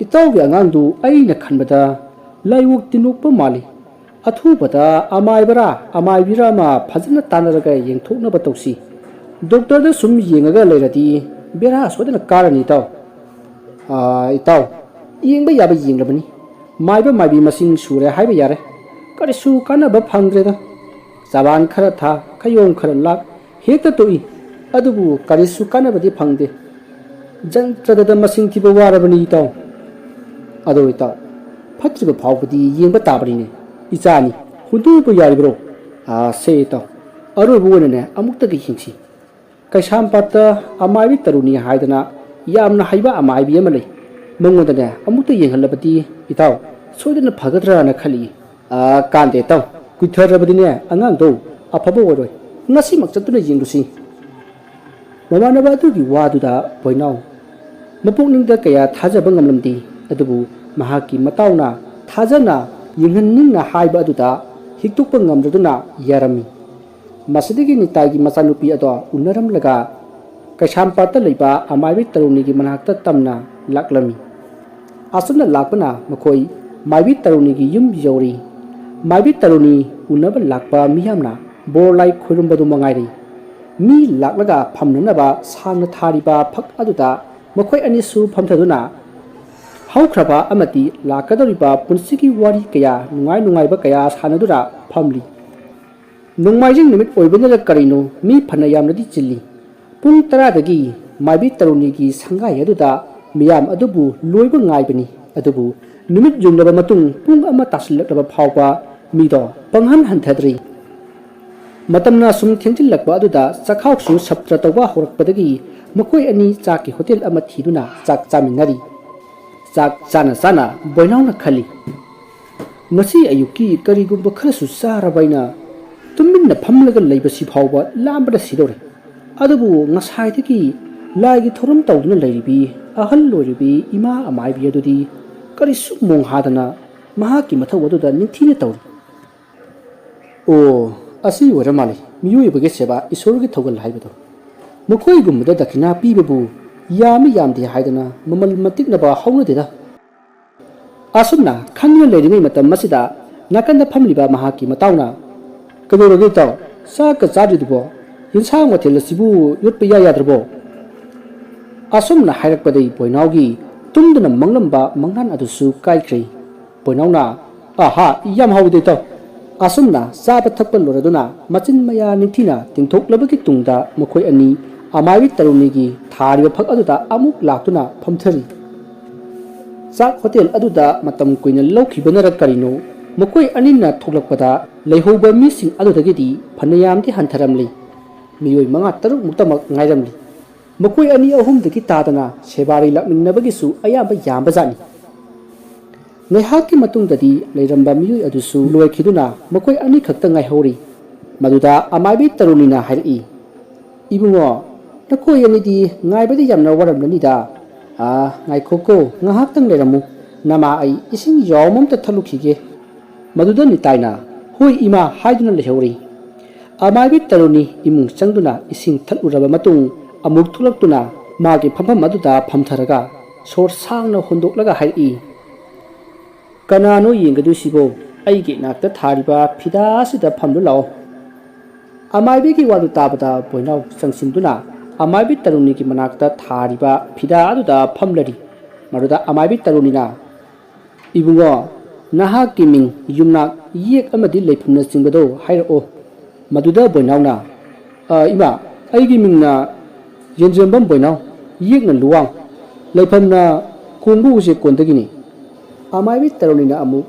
ꯏꯇꯥꯎꯒꯤ ꯑꯉꯥꯡꯗꯨ ꯑꯩꯅ ꯈꯟꯕꯗ ꯂꯥꯏꯑꯣꯛ ꯇꯤꯟꯑꯣꯛꯄ ꯃꯥꯜꯂꯤ꯫ ꯑꯊꯨꯕꯗ ꯑꯃꯥꯏꯕꯔꯥ ꯑꯃꯥꯏꯕꯤꯔꯥ ꯑꯃ ꯐꯖꯅ ꯇꯥꯟꯅꯔꯒ ꯌꯦꯡꯊꯣꯛꯅꯕ ꯇꯧꯁꯤ꯫ ꯗꯣꯛꯇꯔꯗ ꯁꯨꯝ ꯌꯦꯡꯉꯒ ꯂꯩꯔꯗꯤ ꯕꯦꯔꯥ ꯁꯣꯏꯗꯅ ꯀꯥꯔꯅꯤ ꯏꯇꯥꯎ꯫" "ꯑ, ꯏꯇꯥꯎ, ꯌꯦꯡꯕ ꯌꯥꯕ ꯌꯦꯡꯂꯕꯅꯤ꯫ ꯃꯥꯏꯕ ꯃꯥꯏꯕꯤ ꯃꯁꯤꯡ ꯁꯨꯔꯦ ꯍꯥꯏꯕ ꯌꯥꯔꯦ꯫ ꯀꯔꯤꯁꯨ ꯀꯥꯟꯅꯕ ꯐꯪꯗ꯭ꯔꯦꯗ꯫ ꯆꯕꯥꯟ ꯈꯔ ꯊꯥ, ꯈꯌꯣꯝ ꯈꯔ ꯂꯥꯛ, ꯍꯦꯛꯇ ꯇꯣꯛꯏ꯫ ꯑꯗꯨꯕꯨ ꯀꯔꯤꯁꯨ ꯀꯥꯟꯅꯕꯗꯤ ꯐꯪꯗꯦ꯫ ꯖꯟꯇ꯭ꯔꯗꯗ ꯃꯁꯤꯡ ꯊꯤꯕ ꯋꯥꯔꯕꯅꯤ ꯏꯇꯥꯎ꯫" "ꯑꯗꯣ ꯏꯇꯥꯎ, ꯐꯠꯇ꯭ꯔꯤꯕ ꯐꯥꯎꯕꯗꯤ ꯌꯦꯡꯕ ꯇꯥꯕꯅꯤꯅꯦ꯫ ꯏꯆꯥꯅꯤ, ꯍꯨꯟꯗꯣꯛꯄ ꯌꯥꯔꯤꯕ꯭ꯔꯣ? ꯑꯥ, ꯁꯦ ꯏꯇꯥꯎ, ꯑꯔꯣꯏꯕ ꯑꯣꯏꯅꯅꯦ ꯑꯃꯨꯛꯇꯒꯤ ꯌꯦꯡꯁꯤ꯫ ꯀꯩꯁꯥꯝꯄꯥꯠꯇ ꯑꯃꯥꯏꯕꯤ ꯇꯔꯨꯅꯤ ꯍꯥꯏꯗꯅ ꯌꯥꯝꯅ ꯍꯩꯕ ꯑꯃꯥꯏꯕꯤ ꯑꯃ ꯂꯩ꯫ ꯃꯉꯣꯟꯗꯅꯦ ꯑꯃꯨꯛꯇ ꯌꯦꯡꯍꯜꯂꯕꯗꯤ ꯏꯇꯥꯎ ꯁꯣꯏꯗꯅ ꯐꯒꯗ꯭ꯔꯥꯅ ꯈꯜꯂꯤ꯫ ꯑꯥ, ꯀꯥꯟꯗꯦ ꯏꯇꯥꯎ, ꯀꯨꯏꯊꯔꯕꯗꯤꯅꯦ ꯑꯉꯥꯡꯗꯣ ꯑꯐꯕ ꯑꯣꯏꯔꯣꯏ꯫ ꯉꯁꯤꯃꯛ ꯆꯠꯇꯨꯅ ꯌꯦꯡꯂꯨꯁꯤ꯫ ꯃꯃꯥꯟꯅꯕ ꯑꯗꯨꯒꯤ ꯋꯥꯗꯨꯗ ꯕꯣꯏꯅꯥꯎ ꯃꯄꯨꯛꯅꯤꯡꯗ ꯀꯌꯥ ꯊꯥꯖꯕ ꯉꯝꯂꯝꯗꯦ꯫ ꯑꯗꯨꯕꯨ ꯃꯍꯥꯛꯀꯤ ꯃꯇꯥꯎꯅ ꯊꯥꯖꯅ ꯌꯦꯡꯍꯟꯅꯤꯡꯅ ꯍꯥꯏꯕ ꯑꯗꯨꯗ ꯍꯤꯛꯇꯣꯛꯄ ꯉꯝꯗꯗꯨꯅ ꯌꯥꯔꯝꯃꯤ꯫ ꯃꯁꯤꯗꯒꯤ ꯅꯤꯇꯥꯏꯒꯤ ꯃꯆꯥꯅꯨꯄꯤ ꯑꯗꯣ ꯎꯅꯔꯝꯂꯒ ꯀꯩꯁꯥꯝꯄꯥꯠꯇ ꯂꯩꯕ ꯑꯃꯥꯏꯕꯤ ꯇꯔꯨꯅꯤꯒꯤ ꯃꯅꯥꯛꯇ ꯇꯝꯅ ꯂꯥꯛꯂꯝꯃꯤ꯫ ꯑꯁꯨꯝꯅ ꯂꯥꯛꯄꯅ ꯃꯈꯣꯏ ꯃꯥꯏꯕꯤ ꯇꯔꯨꯅꯤꯒꯤ ꯌꯨꯝ ꯌꯧꯔꯤ꯫ ꯃꯥꯏꯕꯤ ꯇꯔꯨꯅꯤ ꯎꯅꯕ ꯂꯥꯛꯄ ꯃꯤꯌꯥꯝꯅ ꯕꯣꯔ ꯂꯥꯏ ꯈꯣꯏꯔꯨꯝꯕꯗꯨ ꯃꯉꯥꯏꯔꯤ꯫ ꯃꯤ ꯂꯥꯛꯂꯒ ꯐꯝꯅꯅꯕ ꯁꯥꯡꯅ ꯊꯥꯔꯤꯕ ꯐꯛ ꯑꯗꯨꯗ ꯃꯈꯣꯏ ꯑꯅꯤꯁꯨ ꯐꯝꯊꯗꯨꯅ ꯍꯧꯈ꯭ꯔꯕ ꯑꯃꯗꯤ ꯂꯥꯛꯀꯗꯧꯔꯤꯕ ꯄꯨꯟꯁꯤꯒꯤ ꯋꯥꯔꯤ ꯀꯌꯥ, ꯅꯨꯡꯉꯥꯏ ꯅꯨꯡꯉꯥꯏꯕ ꯀꯌꯥ ꯁꯥꯟꯅꯗꯨꯅ ꯐꯝꯂꯤ꯫ ꯅꯣꯡꯃꯥꯏꯖꯤꯡ ꯅꯨꯃꯤꯠ ꯑꯣꯏꯕꯅꯔ ꯀꯔꯤꯅꯣ, ꯃꯤ ꯐꯅ ꯌꯥꯝꯅꯗꯤ ꯆꯤꯜꯂꯤ꯫ ꯄꯨꯡ ꯇꯔꯥꯗꯒꯤ ꯃꯥꯏꯕꯤ ꯇꯔꯨꯅꯤꯒꯤ ꯁꯪꯒꯥꯏ ꯑꯗꯨꯗ ꯃꯤꯌꯥꯝ ꯑꯗꯨꯕꯨ ꯂꯣꯏꯕ ꯉꯥꯏꯕꯅꯤ꯫ ꯑꯗꯨꯕꯨ ꯅꯨꯃꯤꯠ ꯌꯨꯡꯂꯕ ꯃꯇꯨꯡ ꯄꯨꯡ ꯑꯃ ꯇꯥꯁꯤꯜꯂꯛꯂꯕ ꯐꯥꯎꯕ ꯃꯤꯗꯣ ꯄꯪꯍꯟ ꯍꯟꯊꯗ꯭ꯔꯤ꯫ ꯃꯇꯝꯅ ꯁꯨꯝ ꯊꯦꯡꯖꯤꯜꯂꯛꯄ ꯑꯗꯨꯗ ꯆꯥꯛꯈꯥꯎꯁꯨ ꯁꯞꯇ꯭ꯔ ꯇꯧꯕ ꯍꯧꯔꯛꯄꯗꯒꯤ ꯃꯈꯣꯏ ꯑꯅꯤ ꯆꯥꯛꯀꯤ ꯍꯣꯇꯦꯜ ꯑꯃ ꯊꯤꯗꯨꯅ ꯆꯥꯛ ꯆꯥꯃꯤꯟꯅꯔꯤ꯫ ꯆꯥꯛ ꯆꯥꯅ ꯆꯥꯅ ꯕꯣꯏꯅꯥꯎꯅ ꯈꯜꯂꯤ, "ꯉꯁꯤ ꯑꯌꯨꯛꯀꯤ ꯀꯔꯤꯒꯨꯝꯕ ꯈꯔꯁꯨ ꯆꯥꯔꯕ ꯑꯩꯅ ꯇꯨꯃꯤꯟꯅ ꯐꯝꯂꯒ ꯂꯩꯕꯁꯤ ꯐꯥꯎꯕ ꯂꯥꯝꯕꯅ ꯁꯤꯗꯧꯔꯦ꯫ ꯑꯗꯨꯕꯨ ꯉꯁꯥꯏꯗꯒꯤ ꯂꯥꯏꯒꯤ ꯊꯧꯔꯝ ꯇꯧꯗꯨꯅ ꯂꯩꯔꯤꯕꯤ ꯑꯍꯜ ꯑꯣꯏꯔꯤꯕꯤ ꯏꯃꯥ ꯑꯃꯥꯏꯕꯤ ꯑꯗꯨꯗꯤ ꯀꯔꯤꯁꯨ ꯃꯣꯡ ꯍꯥꯗꯅ ꯃꯍꯥꯛꯀꯤ ꯃꯊꯧ ꯑꯗꯨꯗ ꯅꯤꯡꯊꯤꯅ ꯇꯧꯔꯤ꯫ ꯑꯣ, ꯑꯁꯤ ꯑꯣꯏꯔ ꯃꯥꯜꯂꯤ ꯃꯤꯑꯣꯏꯕꯒꯤ ꯁꯦꯕꯥ ꯏꯁꯣꯔꯒꯤ ꯊꯧꯒꯜ ꯍꯥꯏꯕꯗꯣ꯫ ꯃꯈꯣꯏꯒꯨꯝꯕꯗ ꯗꯈꯤꯅꯥ ꯄꯤꯕꯕꯨ ꯌꯥꯝꯃꯤ ꯌꯥꯝꯗꯦ ꯍꯥꯏꯗꯅ ꯃꯃꯜ ꯃꯟꯇꯤꯛꯅꯕ ꯍꯧꯅꯗꯦꯗ꯫" ꯑꯁꯨꯝꯅ ꯈꯟꯗꯨꯅ ꯂꯩꯔꯤꯉꯩ ꯃꯇꯝ ꯑꯁꯤꯗ ꯅꯥꯀꯟꯗ ꯐꯝꯂꯤꯕ ꯃꯍꯥꯛꯀꯤ ꯃꯇꯥꯎꯅ, "ꯀꯩꯗꯧꯔꯒꯦ ꯏꯇꯥꯎ? ꯆꯥꯛꯀ ꯆꯥꯗ꯭ꯔꯤꯗꯨꯕꯣ? ꯌꯦꯟꯁꯥꯡ ꯃꯊꯦꯜ ꯑꯁꯤꯕꯨ ꯌꯣꯠꯄ ꯏꯌꯥ ꯌꯥꯗ꯭ꯔꯕꯣ?" ꯑꯁꯨꯝꯅ ꯍꯥꯏꯔꯛꯄꯗꯩ ꯕꯣꯏꯅꯥꯎꯒꯤ ꯇꯨꯝꯗꯨꯅ ꯃꯪꯂꯝꯕ ꯃꯪꯂꯥꯟ ꯑꯗꯨꯁꯨ ꯀꯥꯏꯈ꯭ꯔꯦ꯫ ꯕꯣꯏꯅꯥꯎꯅ, "ꯑꯍꯥ, ꯌꯥꯝ ꯍꯥꯎꯋꯤꯗ ꯏꯇꯥꯎ꯫" ꯑꯁꯨꯝꯅ ꯆꯥꯕ ꯊꯛꯄ ꯂꯣꯏꯔꯗꯨꯅ ꯃꯆꯤꯟ ꯃꯌꯥ ꯅꯤꯡꯊꯤꯅ ꯇꯤꯡꯊꯣꯛꯂꯕꯒꯤ ꯇꯨꯡꯗ ꯃꯈꯣꯏ ꯑꯅꯤ ꯑꯃꯥꯏꯕꯤ ꯇꯔꯨꯅꯤꯒꯤ ꯊꯥꯔꯤꯕ ꯐꯛ ꯑꯗꯨꯗ ꯑꯃꯨꯛ ꯂꯥꯛꯇꯨꯅ ꯐꯝꯊꯔꯤ꯫ ꯆꯥꯛ ꯍꯣꯇꯦꯜ ꯑꯗꯨꯗ ꯃꯇꯝ ꯀꯨꯏꯅ ꯂꯧꯈꯤꯕꯅꯔ ꯀꯔꯤꯅꯣ, ꯃꯈꯣꯏ ꯑꯅꯤꯅ ꯊꯣꯛꯂꯛꯄꯗ ꯂꯩꯍꯧꯕ ꯃꯤꯁꯤꯡ ꯑꯗꯨꯗꯒꯤꯗꯤ ꯐꯅꯌꯥꯝꯗꯤ ꯍꯟꯊꯔꯝꯂꯤ꯫ ꯃꯤꯑꯣꯏ ꯃꯉꯥ ꯇꯔꯨꯛ ꯃꯨꯛꯇꯃꯛ ꯉꯥꯏꯔꯝꯂꯤ꯫ ꯃꯈꯣꯏ ꯑꯅꯤ ꯑꯍꯨꯝꯗꯒꯤ ꯇꯥꯗꯅ ꯁꯦꯕꯥꯔꯤ ꯂꯥꯛꯃꯤꯟꯅꯕꯒꯤꯁꯨ ꯑꯌꯥꯝꯕ ꯌꯥꯝꯕꯖꯥꯠꯅꯤ꯫ ꯉꯥꯏꯍꯥꯛꯀꯤ ꯃꯇꯨꯡꯗꯗꯤ ꯂꯩꯔꯝꯕ ꯃꯤꯑꯣꯏ ꯑꯗꯨꯁꯨ ꯂꯣꯏꯈꯤꯗꯨꯅ ꯃꯈꯣꯏ ꯑꯅꯤꯈꯛꯇ ꯉꯥꯏꯍꯧꯔꯤ꯫ ꯃꯗꯨꯗ ꯑꯃꯥꯏꯕꯤ ꯇꯔꯨꯅꯤꯅ ꯍꯥꯏꯔꯛꯏ, "ꯏꯕꯨꯡꯉꯣ, ꯅꯈꯣꯏ ꯑꯅꯤꯗꯤ ꯉꯥꯏꯕꯗ ꯌꯥꯝꯅ ꯋꯥꯔꯝꯂꯅꯤꯗ꯫ ꯑꯥ, ꯉꯥꯏꯈꯣꯀꯣ, ꯉꯥꯏꯍꯥꯛꯇꯪ ꯂꯩꯔꯝꯃꯨ꯫ ꯅꯃꯥ ꯑꯩ ꯏꯁꯤꯡ ꯌꯥꯎꯝ ꯑꯝꯇ ꯊꯛꯂꯨꯈꯤꯒꯦ꯫" ꯃꯗꯨꯗ ꯅꯤꯇꯥꯏꯅ, "ꯍꯣꯏ ꯏꯃꯥ" ꯍꯥꯏꯗꯨꯅ ꯂꯩꯍꯧꯔꯤ꯫ ꯑꯃꯥꯏꯕꯤ ꯇꯔꯨꯅꯤ ꯏꯃꯨꯡ ꯆꯪꯗꯨꯅ ꯏꯁꯤꯡ ꯊꯛꯂꯨꯔꯕ ꯃꯇꯨꯡ ꯑꯃꯨꯛ ꯊꯣꯛꯂꯛꯇꯨꯅ ꯃꯥꯒꯤ ꯐꯝꯐꯝ ꯑꯗꯨꯗ ꯐꯝꯊꯔꯒ ꯁꯣꯔ ꯁꯥꯡꯅ ꯍꯣꯟꯗꯣꯛꯂꯒ ꯍꯥꯏꯔꯛꯏ, "ꯀꯅꯥꯅꯣ ꯌꯦꯡꯒꯗꯣꯏꯁꯤꯕꯣ? ꯑꯩꯒꯤ ꯏꯅꯥꯛꯇ ꯊꯥꯔꯤꯕ ꯐꯤꯗꯥ ꯑꯁꯤꯗ ꯐꯝꯂꯨ ꯂꯥꯛꯑꯣ꯫" ꯑꯃꯥꯏꯕꯤꯒꯤ ꯋꯥꯗꯨ ꯇꯥꯕꯗ ꯕꯣꯏꯅꯥꯎ ꯆꯪꯁꯤꯟꯗꯨꯅ ꯑꯃꯥꯏꯕꯤ ꯇꯔꯨꯅꯤꯒꯤ ꯃꯅꯥꯛꯇ ꯊꯥꯔꯤꯕ ꯐꯤꯗꯥ ꯑꯗꯨꯗ ꯐꯝꯂꯔꯤ꯫ ꯃꯗꯨꯗ ꯑꯃꯥꯏꯕꯤ ꯇꯔꯨꯅꯤꯅ, "ꯏꯕꯨꯡꯉꯣ, ꯅꯍꯥꯛꯀꯤ ꯃꯤꯡ, ꯌꯨꯝꯅꯥꯛ, ꯌꯦꯛ ꯑꯃꯗꯤ ꯂꯩꯐꯝꯅꯆꯤꯡꯕꯗꯣ ꯍꯥꯏꯔꯛꯑꯣ꯫" ꯃꯗꯨꯗ ꯕꯣꯏꯅꯥꯎꯅ, "ꯑ, ꯏꯃꯥ, ꯑꯩꯒꯤ ꯃꯤꯡꯅ ꯌꯦꯟꯖꯦꯝꯕꯝ ꯕꯣꯏꯅꯥꯎ, ꯌꯦꯛꯅ ꯂꯨꯋꯥꯡ, ꯂꯩꯐꯝꯅ ꯀꯣꯡꯕ ꯎꯆꯦꯛ ꯀꯣꯟꯗꯒꯤꯅꯤ꯫" ꯑꯃꯥꯏꯕꯤ ꯇꯔꯨꯅꯤꯅ ꯑꯃꯨꯛ,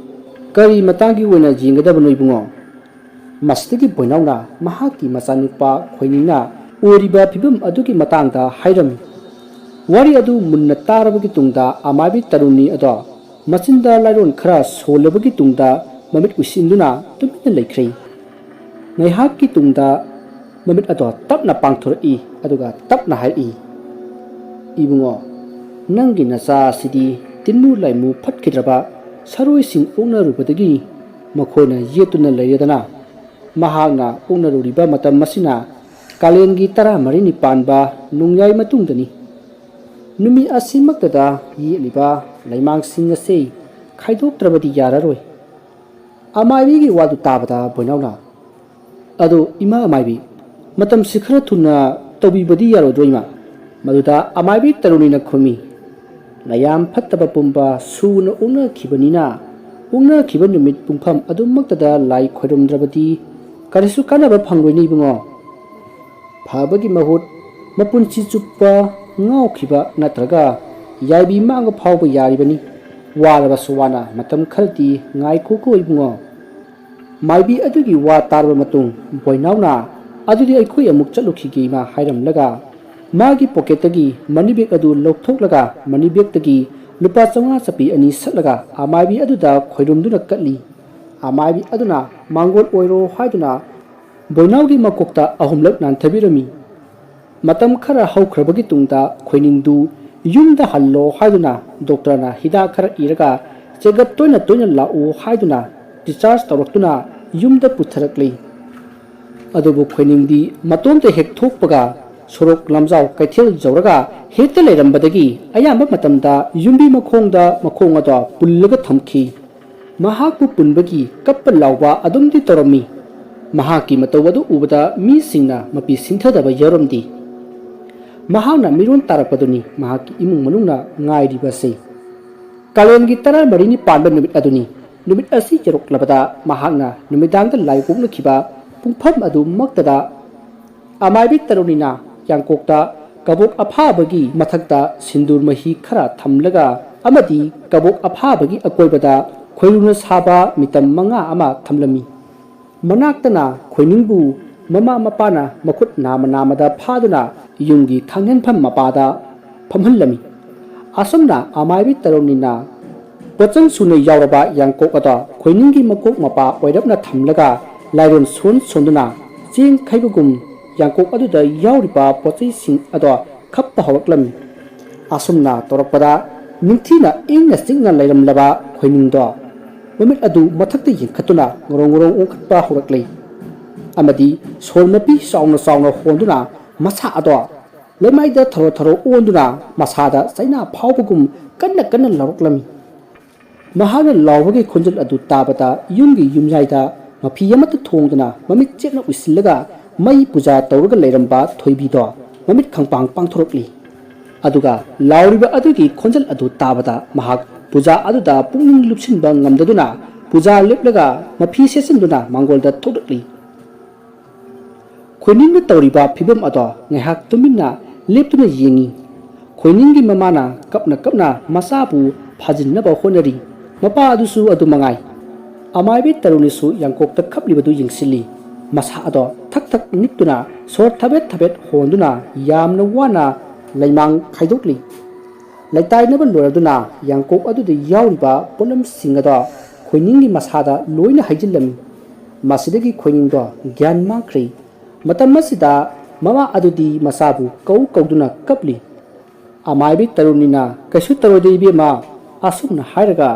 "ꯀꯔꯤ ꯃꯇꯥꯡꯒꯤ ꯑꯣꯏꯅ ꯌꯦꯡꯒꯗꯕꯅꯣ ꯏꯕꯨꯡꯉꯣ?" ꯃꯁꯤꯗꯒꯤ ꯕꯣꯏꯅꯥꯎꯅ ꯃꯍꯥꯛꯀꯤ ꯃꯆꯥꯅꯨꯄꯥ ꯈꯣꯏꯅꯤꯡꯅ ꯑꯣꯏꯔꯤꯕ ꯐꯤꯕꯝ ꯑꯗꯨꯒꯤ ꯃꯇꯥꯡꯗ ꯍꯥꯏꯔꯝꯃꯤ꯫ ꯋꯥꯔꯤ ꯑꯗꯨ ꯃꯨꯟꯅ ꯇꯥꯔꯕꯒꯤ ꯇꯨꯡꯗ ꯑꯃꯥꯏꯕꯤ ꯇꯔꯨꯅꯤ ꯑꯗꯣ ꯃꯆꯤꯟꯗ ꯂꯥꯏꯔꯣꯟ ꯈꯔ ꯁꯣꯜꯂꯕꯒꯤ ꯇꯨꯡꯗ ꯃꯃꯤꯠ ꯎꯏꯁꯤꯟꯗꯨꯅ ꯇꯨꯃꯤꯟꯅ ꯂꯩꯈ꯭ꯔꯦ꯫ ꯉꯥꯏꯍꯥꯛꯀꯤ ꯇꯨꯡꯗ ꯃꯃꯤꯠ ꯑꯗꯣ ꯇꯞꯅ ꯄꯥꯡꯊꯣꯔꯛꯏ, ꯑꯗꯨꯒ ꯇꯞꯅ ꯍꯥꯏꯔꯛꯏ, "ꯏꯕꯨꯡꯉꯣ, ꯅꯪꯒꯤ ꯅꯆꯥ ꯑꯁꯤꯗꯤ ꯇꯤꯟꯃꯨ ꯂꯥꯏꯃꯨ ꯐꯠꯈꯤꯗ꯭ꯔꯕ ꯁꯔꯣꯏꯁꯤꯡ ꯑꯣꯛꯅꯔꯨꯕꯗꯒꯤ ꯃꯈꯣꯏꯅ ꯌꯦꯠꯇꯨꯅ ꯂꯩꯔꯦꯗꯅ꯫ ꯃꯍꯥꯛꯅ ꯑꯣꯛꯅꯔꯨꯔꯤꯕ ꯃꯇꯝ ꯑꯁꯤꯅ ꯀꯥꯂꯦꯟꯒꯤ ꯇꯔꯥꯃꯔꯤꯅꯤ ꯄꯥꯟꯕ ꯅꯣꯡꯌꯥꯏ ꯃꯇꯨꯡꯗꯅꯤ꯫ ꯅꯨꯃꯤꯠ ꯑꯁꯤꯃꯛꯇꯗ ꯌꯦꯠꯂꯤꯕ ꯂꯩꯃꯥꯡꯁꯤꯡ ꯑꯁꯤ ꯈꯥꯏꯗꯣꯛꯇ꯭ꯔꯕꯗꯤ ꯌꯥꯔꯔꯣꯏ꯫" ꯑꯃꯥꯏꯕꯤꯒꯤ ꯋꯥꯗꯨ ꯇꯥꯕꯗ ꯕꯣꯏꯅꯥꯎꯅ, "ꯑꯗꯨ ꯏꯃꯥ ꯑꯃꯥꯏꯕꯤ, ꯃꯇꯝꯁꯤ ꯈꯔ ꯊꯨꯅ ꯇꯧꯕꯤꯕꯗꯤ ꯌꯥꯔꯣꯏꯗ꯭ꯔꯣ ꯏꯃꯥ?" ꯃꯗꯨꯗ ꯑꯃꯥꯏꯕꯤ ꯇꯔꯨꯅꯤꯅ ꯈꯨꯝꯃꯤ, "ꯅꯌꯥꯝ ꯐꯠꯇꯕ ꯄꯨꯝꯕ ꯁꯨꯅ ꯑꯣꯛꯅꯈꯤꯕꯅꯤꯅ, ꯑꯣꯛꯅꯈꯤꯕ ꯅꯨꯃꯤꯠ ꯄꯨꯡꯐꯝ ꯑꯗꯨꯃꯛꯇꯗ ꯂꯥꯏ ꯈꯣꯏꯔꯨꯝꯗ꯭ꯔꯕꯗꯤ ꯀꯔꯤꯁꯨ ꯀꯥꯟꯅꯕ ꯐꯪꯂꯣꯏꯅꯦ ꯏꯕꯨꯡꯉꯣ꯫ ꯐꯕꯒꯤ ꯃꯍꯨꯠ ꯃꯄꯨꯟꯁꯤ ꯆꯨꯞꯄ ꯉꯥꯎꯈꯤꯕ ꯅꯠꯇ꯭ꯔꯒ ꯌꯥꯏꯕꯤ ꯃꯥꯡꯕ ꯐꯥꯎꯕ ꯌꯥꯔꯤꯕꯅꯤ꯫ "ꯋꯥꯔꯕꯁꯨ ꯋꯥꯅ ꯃꯇꯝ ꯈꯔꯗꯤ ꯉꯥꯏꯈꯣꯀꯣ ꯏꯕꯨꯡꯉꯣ꯫" ꯃꯥꯏꯕꯤ ꯑꯗꯨꯒꯤ ꯋꯥ ꯇꯥꯔꯕ ꯃꯇꯨꯡ, ꯕꯣꯏꯅꯥꯎꯅ "ꯑꯗꯨꯗꯤ ꯑꯩꯈꯣꯏ ꯑꯃꯨꯛ ꯆꯠꯂꯨꯈꯤꯒꯦ ꯏꯃꯥ" ꯍꯥꯏꯔꯝꯂꯒ, ꯃꯥꯒꯤ ꯄꯣꯀꯦꯠꯇꯒꯤ ꯃꯅꯤ ꯕꯦꯒ ꯑꯗꯨ ꯂꯧꯊꯣꯛꯂꯒ, ꯃꯅꯤ ꯕꯦꯒꯇꯒꯤ ꯂꯨꯄꯥ ꯆꯥꯝꯃꯉꯥ ꯆꯞꯄꯤ ꯑꯅꯤ ꯁꯠꯂꯒ ꯑꯃꯥꯏꯕꯤ ꯑꯗꯨꯗ ꯈꯣꯏꯔꯨꯝꯗꯨꯅ ꯀꯠꯂꯤ꯫ ꯑꯃꯥꯏꯕꯤ ꯑꯗꯨꯅ "ꯃꯥꯡꯒꯣꯜ ꯑꯣꯏꯔꯣ" ꯍꯥꯏꯗꯨꯅ ꯕꯣꯏꯅꯥꯎꯒꯤ ꯃꯀꯣꯛꯇ ꯑꯍꯨꯝꯂꯛ ꯅꯥꯟꯊꯕꯤꯔꯝꯃꯤ꯫ ꯃꯇꯝ ꯈꯔ ꯍꯧꯈ꯭ꯔꯕꯒꯤ ꯇꯨꯡꯗ ꯈꯣꯏꯅꯤꯡꯗꯨ ꯌꯨꯝꯗ ꯍꯜꯂꯣ ꯍꯥꯏꯗꯨꯅ ꯗꯣꯛꯇꯔꯅ ꯍꯤꯗꯥꯛ ꯈꯔ ꯏꯔꯒ "ꯆꯦꯒꯞ ꯇꯣꯏꯅ ꯇꯣꯏꯅ ꯂꯥꯛꯎ" ꯍꯥꯏꯗꯨꯅ discharge ꯇꯧꯔꯛꯇꯨꯅ ꯌꯨꯝꯗ ꯄꯨꯊꯔꯛꯂꯤ꯫ ꯑꯗꯨꯕꯨ ꯈꯣꯏꯅꯤꯡꯗꯤ ꯃꯇꯣꯝꯇ ꯍꯦꯛ ꯊꯣꯛꯄꯒ ꯁꯣꯔꯣꯛ ꯂꯝꯖꯥꯎ ꯀꯩꯊꯦꯜ ꯌꯧꯔꯒ ꯍꯦꯛꯇ ꯂꯩꯔꯝꯕꯗꯒꯤ ꯑꯌꯥꯝꯕ ꯃꯇꯝꯗ ꯌꯨꯝꯕꯤ ꯃꯈꯣꯡꯗ ꯃꯈꯣꯡ ꯑꯗꯣ ꯄꯨꯜꯂꯒ ꯊꯝꯈꯤ꯫ ꯃꯍꯥꯛꯄꯨ ꯄꯨꯟꯕꯒꯤ ꯀꯞꯄ ꯂꯥꯎꯕ ꯑꯗꯨꯝꯗꯤ ꯇꯧꯔꯝꯃꯤ꯫ ꯃꯍꯥꯛꯀꯤ ꯃꯇꯧ ꯑꯗꯨ ꯎꯕꯗ ꯃꯤꯁꯤꯡꯅ ꯃꯄꯤ ꯁꯤꯡꯊꯗꯕ ꯌꯥꯎꯔꯝꯗꯦ꯫ ꯃꯍꯥꯛꯅ ꯃꯤꯔꯣꯟ ꯇꯥꯔꯛꯄꯗꯨꯅꯤ ꯃꯍꯥꯛꯀꯤ ꯏꯃꯨꯡ ꯃꯅꯨꯡꯅ ꯉꯥꯏꯔꯤꯕꯁꯤ꯫ ꯀꯥꯂꯦꯟꯒꯤ ꯇꯔꯥꯃꯔꯤꯅꯤ ꯄꯥꯟꯕ ꯅꯨꯃꯤꯠ ꯑꯗꯨꯅꯤ꯫ ꯅꯨꯃꯤꯠ ꯑꯁꯤ ꯌꯧꯔꯛꯂꯕꯗ ꯃꯍꯥꯛꯅ ꯅꯨꯃꯤꯗꯥꯡꯗ ꯂꯥꯏ ꯑꯣꯛꯅꯈꯤꯕ ꯄꯨꯡꯐꯝ ꯑꯗꯨꯃꯛꯇꯗ ꯑꯃꯥꯏꯕꯤ ꯇꯔꯨꯅꯤꯅ ꯌꯥꯡꯀꯣꯛꯇ ꯀꯕꯣꯛ ꯑꯐꯥꯕꯒꯤ ꯃꯊꯛꯇ ꯁꯤꯟꯗꯨꯔ ꯃꯍꯤ ꯈꯔ ꯊꯝꯂꯒ ꯑꯃꯗꯤ ꯀꯕꯣꯛ ꯑꯐꯥꯕꯒꯤ ꯑꯀꯣꯏꯕꯗ ꯈꯣꯏꯔꯨꯅ ꯁꯥꯕ ꯃꯤꯇꯝ ꯃꯉꯥ ꯑꯃ ꯊꯝꯂꯝꯃꯤ꯫ ꯃꯅꯥꯛꯇꯅ ꯈꯣꯏꯅꯤꯡꯕꯨ ꯃꯃꯥ ꯃꯄꯥꯅ ꯃꯈꯨꯠ ꯅꯥꯝꯃ ꯅꯥꯝꯃꯗ ꯐꯥꯗꯨꯅ ꯌꯨꯝꯒꯤ ꯈꯥꯡꯍꯦꯟꯐꯝ ꯃꯄꯥꯗ ꯐꯝꯍꯜꯂꯝꯃꯤ꯫ ꯑꯁꯨꯝꯅ ꯑꯃꯥꯏꯕꯤ ꯇꯔꯨꯅꯤꯅ ꯄꯣꯠꯆꯪ ꯁꯨꯅ ꯌꯥꯎꯔꯕ ꯌꯥꯡꯀꯣꯛ ꯑꯗꯣ ꯈꯣꯏꯅꯤꯡꯒꯤ ꯃꯀꯣꯛ ꯃꯄꯥ ꯑꯣꯏꯔꯞꯅ ꯊꯝꯂꯒ ꯂꯥꯏꯔꯣꯟ ꯁꯣꯟ ꯁꯣꯟꯗꯨꯅ ꯆꯦꯡ ꯈꯩꯕꯒꯨꯝ ꯌꯥꯡꯀꯣꯛ ꯑꯗꯨꯗ ꯌꯥꯎꯔꯤꯕ ꯄꯣꯠꯆꯩꯁꯤꯡ ꯑꯗꯣ ꯈꯞꯄ ꯍꯧꯔꯛꯂꯝꯃꯤ꯫ ꯑꯁꯨꯝꯅ ꯇꯧꯔꯛꯄꯗ ꯅꯤꯡꯊꯤꯅ ꯏꯪꯅ ꯆꯤꯛꯅ ꯂꯩꯔꯝꯂꯕ ꯈꯣꯏꯅꯤꯡꯗꯣ ꯃꯃꯤꯠ ꯑꯗꯨ ꯃꯊꯛꯇ ꯌꯦꯡꯈꯠꯇꯨꯅ ꯉꯔꯣꯡ ꯉꯔꯣꯡ ꯑꯣꯟꯈꯠꯄ ꯍꯧꯔꯛꯂꯦ꯫ ꯑꯃꯗꯤ ꯁꯣꯔ ꯃꯄꯤ ꯆꯥꯎꯅ ꯆꯥꯎꯅ ꯍꯣꯟꯗꯨꯅ ꯃꯁꯥ ꯑꯗꯣ ꯂꯩꯃꯥꯏꯗ ꯊꯔꯣ ꯊꯔꯣ ꯑꯣꯟꯗꯨꯅ ꯃꯁꯥꯗ ꯆꯩꯅꯥ ꯐꯥꯎꯕꯒꯨꯝ ꯀꯟꯅ ꯀꯟꯅ ꯂꯥꯎꯔꯛꯂꯝꯃꯤ꯫ ꯃꯍꯥꯛꯅ ꯂꯥꯎꯕꯒꯤ ꯈꯣꯟꯖꯦꯜ ꯑꯗꯨ ꯇꯥꯕꯗ ꯌꯨꯝꯒꯤ ꯌꯨꯝꯌꯥꯏꯗ ꯃꯐꯤ ꯑꯃꯠꯇ ꯊꯣꯡꯗꯅ ꯃꯃꯤꯠ ꯆꯦꯠꯅ ꯎꯏꯁꯤꯜꯂꯒ ꯃꯩ ꯄꯨꯖꯥ ꯇꯧꯔꯒ ꯂꯩꯔꯝꯕ ꯊꯣꯏꯕꯤꯗꯣ ꯃꯃꯤꯠ ꯈꯪꯄꯥꯡ ꯄꯥꯡꯊꯣꯔꯛꯂꯤ꯫ ꯑꯗꯨꯒ ꯂꯥꯎꯔꯤꯕ ꯑꯗꯨꯒꯤ ꯈꯣꯟꯖꯦꯜ ꯑꯗꯨ ꯇꯥꯕꯗ ꯃꯍꯥꯛ ꯄꯨꯖꯥ ꯑꯗꯨꯗ ꯄꯨꯛꯅꯤꯡ ꯂꯨꯞꯁꯤꯟꯕ ꯉꯝꯗꯗꯨꯅ ꯄꯨꯖꯥ ꯂꯦꯞꯂꯒ ꯃꯐꯤ ꯁꯦꯠꯆꯤꯟꯗꯨꯅ ꯃꯥꯡꯒꯣꯜꯗ ꯊꯣꯛꯂꯛꯂꯤ꯫ ꯈꯣꯏꯅꯤꯡꯅ ꯇꯧꯔꯤꯕ ꯐꯤꯕꯝ ꯑꯗꯣ ꯉꯥꯏꯍꯥꯛ ꯇꯨꯃꯤꯟꯅ ꯂꯦꯞꯇꯨꯅ ꯌꯦꯡꯉꯤ꯫ ꯈꯣꯏꯅꯤꯡꯒꯤ ꯃꯃꯥꯅ ꯀꯞꯅ ꯀꯞꯅ ꯃꯆꯥꯕꯨ ꯐꯥꯖꯤꯟꯅꯕ ꯍꯣꯠꯅꯔꯤ꯫ ꯃꯄꯥ ꯑꯗꯨꯁꯨ ꯑꯗꯨ ꯃꯉꯥꯏ꯫ ꯑꯃꯥꯏꯕꯤ ꯇꯔꯨꯅꯤꯁꯨ ꯌꯥꯡꯀꯣꯛꯇ ꯀꯞꯂꯤꯕꯗꯨ ꯌꯦꯡꯁꯤꯜꯂꯤ꯫ ꯃꯁꯥ ꯑꯗꯣ ꯊꯛ ꯊꯛ ꯅꯤꯛꯇꯨꯅ, ꯁꯣꯔ ꯊꯕꯦꯠ ꯊꯕꯦꯠ ꯍꯣꯟꯗꯨꯅ ꯌꯥꯝꯅ ꯋꯥꯅ ꯂꯩꯃꯥꯡ ꯈꯥꯏꯗꯣꯛꯂꯤ꯫ ꯂꯩꯇꯥꯏꯅꯕ ꯂꯣꯏꯔꯗꯨꯅ ꯌꯥꯡꯀꯣꯛ ꯑꯗꯨꯗ ꯌꯥꯎꯔꯤꯕ ꯄꯣꯠꯂꯝꯁꯤꯡ ꯑꯗꯣ ꯈꯣꯏꯅꯤꯡꯒꯤ ꯃꯁꯥꯗ ꯂꯣꯏꯅ ꯍꯩꯖꯤꯜꯂꯝꯃꯤ꯫ ꯃꯁꯤꯗꯒꯤ ꯈꯣꯏꯅꯤꯡꯗꯣ ꯒ꯭ꯌꯥꯟ ꯃꯥꯡꯈ꯭ꯔꯦ꯫ ꯃꯇꯝ ꯑꯁꯤꯗ ꯃꯃꯥ ꯑꯗꯨꯗꯤ ꯃꯆꯥꯕꯨ ꯀꯧ ꯀꯧꯗꯨꯅ ꯀꯞꯂꯤ꯫ ꯑꯃꯥꯏꯕꯤ ꯇꯔꯨꯅꯤꯅ "ꯀꯩꯁꯨ ꯇꯧꯔꯣꯏꯗ ꯏꯕꯦꯝꯃ" ꯑꯁꯨꯝꯅ ꯍꯥꯏꯔꯒ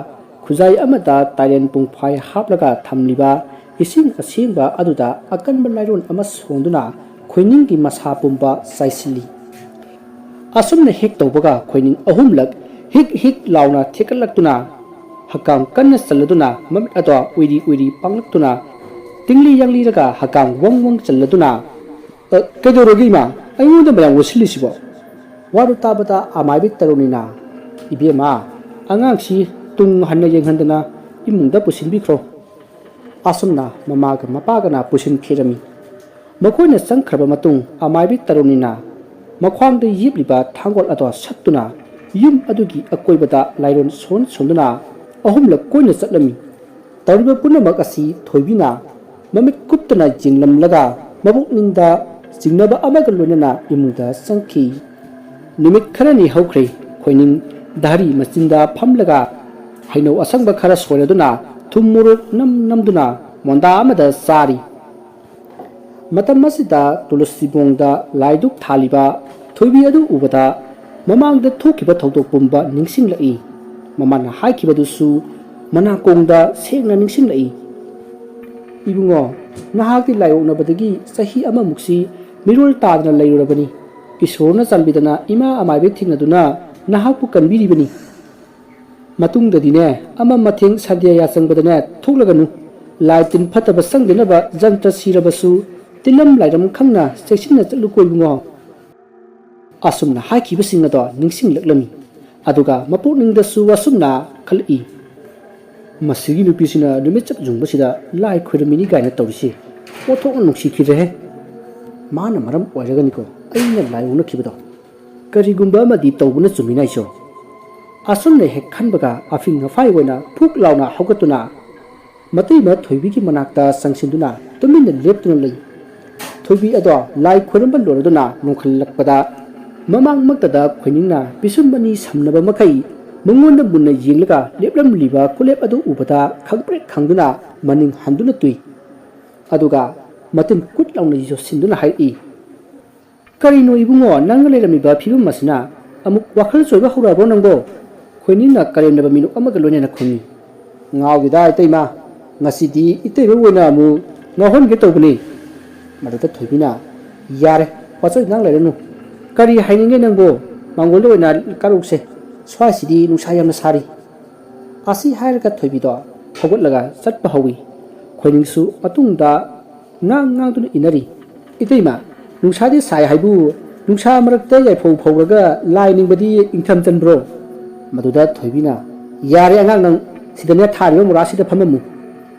ꯈꯨꯖꯥꯏ ꯑꯃꯗ ꯇꯥꯏꯔꯦꯟ ꯄꯨꯡꯐꯥꯏ ꯍꯥꯞꯂꯒ ꯊꯝꯂꯤꯕ ꯏꯁꯤꯡ ꯑꯁꯦꯡꯕ ꯑꯗꯨꯗ ꯑꯀꯟꯕ ꯂꯥꯏꯔꯣꯟ ꯑꯃ ꯁꯣꯟꯗꯨꯅ ꯈꯣꯏꯅꯤꯡꯒꯤ ꯃꯁꯥ ꯄꯨꯝꯕ ꯆꯥꯏꯁꯤꯜꯂꯤ꯫ ꯑꯁꯨꯝꯅ ꯍꯦꯛ ꯇꯧꯕꯒ ꯈꯣꯏꯅꯤꯡ ꯑꯍꯨꯝꯂꯛ ꯍꯤꯛ ꯍꯤꯛ ꯂꯥꯎꯅ ꯊꯦꯛꯀꯠꯂꯛꯇꯨꯅ ꯍꯛꯀꯥꯝ ꯀꯟꯅ ꯆꯜꯂꯗꯨꯅ ꯃꯃꯤꯠ ꯑꯗꯣ ꯎꯏꯔꯤ ꯎꯏꯔꯤ ꯄꯥꯡꯂꯛꯇꯨꯅ ꯇꯤꯡꯂꯤ ꯌꯥꯡꯂꯤꯔꯒ ꯍꯛꯀꯥꯝ ꯋꯪ ꯋꯪ ꯆꯜꯂꯗꯨꯅ, "ꯑ, ꯀꯩꯗꯧꯔꯒꯦ ꯏꯃꯥ? ꯑꯩꯉꯣꯟꯗ ꯃꯌꯥꯝ ꯑꯣꯠꯁꯤꯜꯂꯤꯁꯤꯕꯣ?" ꯋꯥꯗꯨ ꯇꯥꯕꯗ ꯑꯃꯥꯏꯕꯤ ꯇꯔꯨꯅꯤꯅ, "ꯏꯕꯦꯝꯃ, ꯑꯉꯥꯡꯁꯤ ꯇꯨꯡ ꯍꯟꯅ ꯌꯦꯡꯍꯟꯗꯅ ꯏꯃꯨꯡꯗ ꯄꯨꯁꯤꯟꯕꯤꯈ꯭ꯔꯣ"꯫ ꯑꯁꯨꯝꯅ ꯃꯃꯥꯒ ꯃꯄꯥꯒꯅ ꯄꯨꯁꯤꯟꯈꯤꯔꯝꯃꯤ꯫ ꯃꯈꯣꯏꯅ ꯆꯪꯈ꯭ꯔꯕ ꯃꯇꯨꯡ ꯑꯃꯥꯏꯕꯤ ꯇꯔꯨꯅꯤꯅ ꯃꯈ꯭ꯋꯥꯡꯗ ꯌꯦꯞꯂꯤꯕ ꯊꯥꯡꯒꯣꯜ ꯑꯗꯣ ꯁꯠꯇꯨꯅ ꯌꯨꯝ ꯑꯗꯨꯒꯤ ꯑꯀꯣꯏꯕꯗ ꯂꯥꯏꯔꯣꯟ ꯁꯣꯟ ꯁꯣꯟꯗꯨꯅ ꯑꯍꯨꯝꯂꯛ ꯀꯣꯏꯅ ꯆꯠꯂꯝꯃꯤ꯫ ꯇꯧꯔꯤꯕ ꯄꯨꯝꯅꯃꯛ ꯑꯁꯤ ꯊꯣꯏꯕꯤꯅ ꯃꯃꯤꯠ ꯀꯨꯞꯇꯅ ꯌꯦꯡꯂꯝꯂꯒ ꯃꯕꯨꯛꯅꯤꯡꯗ ꯆꯤꯡꯅꯕ ꯑꯃꯒ ꯂꯣꯏꯅꯅ ꯏꯃꯨꯡꯗ ꯆꯪꯈꯤ꯫ ꯅꯨꯃꯤꯠ ꯈꯔꯅꯤ ꯍꯧꯈ꯭ꯔꯦ꯫ ꯈꯣꯏꯅꯤꯡ ꯙꯥꯔꯤ ꯃꯆꯤꯟꯗ ꯐꯝꯂꯒ ꯍꯩꯅꯧ ꯑꯁꯪꯕ ꯈꯔ ꯁꯣꯏꯔꯗꯨꯅ ꯊꯨꯝ ꯃꯣꯔꯣꯛ ꯅꯝ ꯅꯝꯗꯨꯅ ꯃꯣꯟꯗꯥ ꯑꯃꯗ ꯆꯥꯔꯤ꯫ ꯃꯇꯝ ꯑꯁꯤꯗ ꯇꯨꯂꯁꯤꯕꯣꯡꯗ ꯂꯥꯏꯗꯨꯛ ꯊꯥꯜꯂꯤꯕ ꯊꯣꯏꯕꯤ ꯑꯗꯨ ꯎꯕꯗ ꯃꯃꯥꯡꯗ ꯊꯣꯛꯈꯤꯕ ꯊꯧꯗꯣꯛ ꯄꯨꯝꯕ ꯅꯤꯡꯁꯤꯡꯂꯛꯏ꯫ ꯃꯃꯥꯅ ꯍꯥꯏꯈꯤꯕꯗꯨꯁꯨ ꯃꯅꯥꯀꯣꯡꯗ ꯁꯦꯡꯅ ꯅꯤꯡꯁꯤꯡꯂꯛꯏ꯫ "ꯏꯕꯨꯡꯉꯣ, ꯅꯍꯥꯛꯇꯤ ꯂꯥꯏ ꯑꯣꯛꯅꯕꯗꯒꯤ ꯆꯍꯤ ꯑꯃꯃꯨꯛꯁꯤ ꯃꯤꯔꯣꯜ ꯇꯥꯗꯅ ꯂꯩꯔꯨꯔꯕꯅꯤ꯫ ꯏꯁꯣꯔꯅ ꯆꯥꯟꯕꯤꯗꯅ ꯏꯃꯥ ꯑꯃꯥꯏꯕꯤ ꯊꯦꯡꯅꯗꯨꯅ ꯅꯍꯥꯛꯄꯨ ꯀꯟꯕꯤꯔꯤꯕꯅꯤ꯫ ꯃꯇꯨꯡꯗꯗꯤꯅꯦ, ꯑꯃ ꯃꯊꯦꯡ ꯁꯟꯗ꯭ꯌꯥ ꯌꯥꯆꯪꯕꯗꯅꯦ ꯊꯣꯛꯂꯒꯅꯨ꯫ ꯂꯥꯏ ꯇꯤꯟ ꯐꯠꯇꯕ ꯆꯪꯗꯅꯕ ꯖꯟꯇ꯭ꯔ ꯁꯤꯔꯕꯁꯨ ꯇꯤꯜꯂꯝ ꯂꯥꯏꯔꯝ ꯈꯪꯅ ꯆꯦꯛꯁꯤꯟꯅ ꯆꯠꯂꯨꯀꯣ ꯏꯕꯨꯡꯉꯣ"꯫ ꯑꯁꯨꯝꯅ ꯍꯥꯏꯈꯤꯕꯁꯤꯡ ꯑꯗꯣ ꯅꯤꯡꯁꯤꯡꯂꯛꯂꯝꯃꯤ꯫ ꯑꯗꯨꯒ ꯃꯄꯨꯛꯅꯤꯡꯗꯁꯨ ꯑꯁꯨꯝꯅ ꯈꯜꯂꯛꯏ, "ꯃꯁꯤꯒꯤ ꯅꯨꯄꯤꯁꯤꯅ ꯅꯨꯃꯤꯠ ꯆꯞ ꯌꯨꯡꯕꯁꯤꯗ ꯂꯥꯏ ꯈꯣꯏꯔꯝꯃꯤꯅꯤ ꯀꯥꯏꯅ ꯇꯧꯔꯤꯁꯤ ꯑꯣꯟꯊꯣꯛꯅ ꯅꯨꯡꯁꯤꯈꯤꯗ꯭ꯔꯦꯍꯦ꯫ ꯃꯥꯅ ꯃꯔꯝ ꯑꯣꯏꯔꯒꯅꯤꯀꯣ ꯑꯩꯅ ꯂꯥꯏ ꯑꯣꯛꯅꯈꯤꯕꯗꯣ"꯫ ꯀꯔꯤꯒꯨꯝꯕ ꯑꯃꯗꯤ ꯇꯧꯕꯅ ꯆꯨꯝꯃꯤꯅ ꯑꯩꯁꯨ꯫ ꯑꯁꯨꯝꯅ ꯍꯦꯛ ꯈꯟꯕꯒ ꯑꯐꯤꯡ ꯑꯐꯥꯏ ꯑꯣꯏꯅ ꯐꯨꯛ ꯂꯥꯎꯅ ꯍꯧꯒꯠꯇꯨꯅ ꯃꯇꯩꯃ ꯊꯣꯏꯕꯤꯒꯤ ꯃꯅꯥꯛꯇ ꯆꯪꯁꯤꯟꯗꯨꯅ ꯇꯨꯃꯤꯟꯅ ꯂꯦꯞꯇꯨꯅ ꯂꯩ꯫ ꯊꯣꯏꯕꯤ ꯑꯗꯣ ꯂꯥꯏ ꯈꯣꯏꯔꯝꯕ ꯂꯣꯏꯔꯗꯨꯅ ꯅꯣꯡꯈꯠꯂꯛꯄꯗ ꯃꯃꯥꯡꯃꯛꯇꯗ ꯈꯣꯏꯅꯤꯡꯅ ꯄꯤꯁꯨꯝ ꯑꯅꯤ ꯁꯝꯅꯕ ꯃꯈꯩ ꯃꯉꯣꯟꯗ ꯃꯨꯟꯅ ꯌꯦꯡꯂꯒ ꯂꯦꯞꯂꯝꯂꯤꯕ ꯈꯨꯂꯦꯞ ꯑꯗꯨ ꯎꯕꯗ ꯈꯪꯄ꯭ꯔꯦꯛ ꯈꯪꯗꯨꯅ ꯃꯅꯤꯡ ꯍꯟꯗꯨꯅ ꯇꯨꯏ꯫ ꯑꯗꯨꯒ ꯃꯇꯤꯟ ꯀꯨꯠ ꯂꯥꯎꯅ ꯌꯣꯠꯁꯤꯟꯗꯨꯅ ꯍꯥꯏꯔꯛꯏ, "ꯀꯔꯤꯅꯣ ꯏꯕꯨꯡꯉꯣ, ꯅꯪꯅ ꯂꯩꯔꯝꯃꯤꯕ ꯐꯤꯕꯝ ꯑꯁꯤꯅ ꯑꯃꯨꯛ ꯋꯥꯈꯜ ꯆꯣꯏꯕ ꯍꯧꯔꯛꯑꯕ꯭ꯔꯣ ꯅꯪꯕꯣ?" ꯈꯣꯏꯅꯤꯡꯅ ꯀꯔꯦꯝꯅꯕ ꯃꯤꯅꯣꯛ ꯑꯃꯒ ꯂꯣꯏꯅꯅ ꯈꯨꯝꯃꯤ꯫ "ꯉꯥꯎꯗꯦꯗ ꯏꯇꯩꯃ, ꯉꯁꯤꯗꯤ ꯏꯇꯩꯃ ꯑꯣꯏꯅ ꯑꯃꯨꯛ ꯉꯥꯎꯍꯟꯒꯦ ꯇꯧꯕꯅꯤ꯫" ꯃꯗꯨꯗ ꯊꯣꯏꯕꯤꯅ, "ꯌꯥꯔꯦ, ꯋꯥꯆꯣꯏ ꯉꯥꯡ ꯂꯩꯔꯅꯨ꯫ ꯀꯔꯤ ꯍꯥꯏꯅꯤꯡꯉꯦ ꯅꯪꯕꯣ? ꯃꯥꯡꯒꯣꯜꯗ ꯑꯣꯏꯅ ꯀꯥꯔꯨꯁꯦ꯫ ꯁ꯭ꯋꯥꯏꯁꯤꯗꯤ ꯅꯨꯡꯁꯥ ꯌꯥꯝꯅ ꯁꯥꯔꯤ꯫" ꯑꯁꯤ ꯍꯥꯏꯔꯒ ꯊꯣꯏꯕꯤꯗꯣ ꯍꯧꯒꯠꯂꯒ ꯆꯠꯄ ꯍꯧꯏ꯫ ꯈꯣꯏꯅꯤꯡꯁꯨ ꯃꯇꯨꯡꯗ ꯉꯥꯡ ꯉꯥꯡꯗꯨꯅ ꯏꯟꯅꯔꯤ꯫ "ꯏꯇꯩꯃ, ꯅꯨꯡꯁꯥꯗꯤ ꯁꯥꯏ ꯍꯥꯏꯕꯨ ꯅꯨꯡꯁꯥ ꯃꯔꯛꯇ ꯌꯥꯏꯐꯧ ꯐꯧꯔꯒ ꯂꯥꯏ ꯅꯤꯡꯕꯗꯤ ꯏꯪꯊꯝ ꯆꯟꯕ꯭ꯔꯣ?" ꯃꯗꯨꯗ ꯊꯣꯏꯕꯤꯅ, "ꯌꯥꯔꯦ ꯑꯉꯥꯡ ꯅꯪ, ꯁꯤꯗꯅꯦ ꯊꯥꯔꯤꯕ ꯃꯣꯔꯥꯁꯤꯗ ꯐꯝꯃꯝꯃꯨ꯫"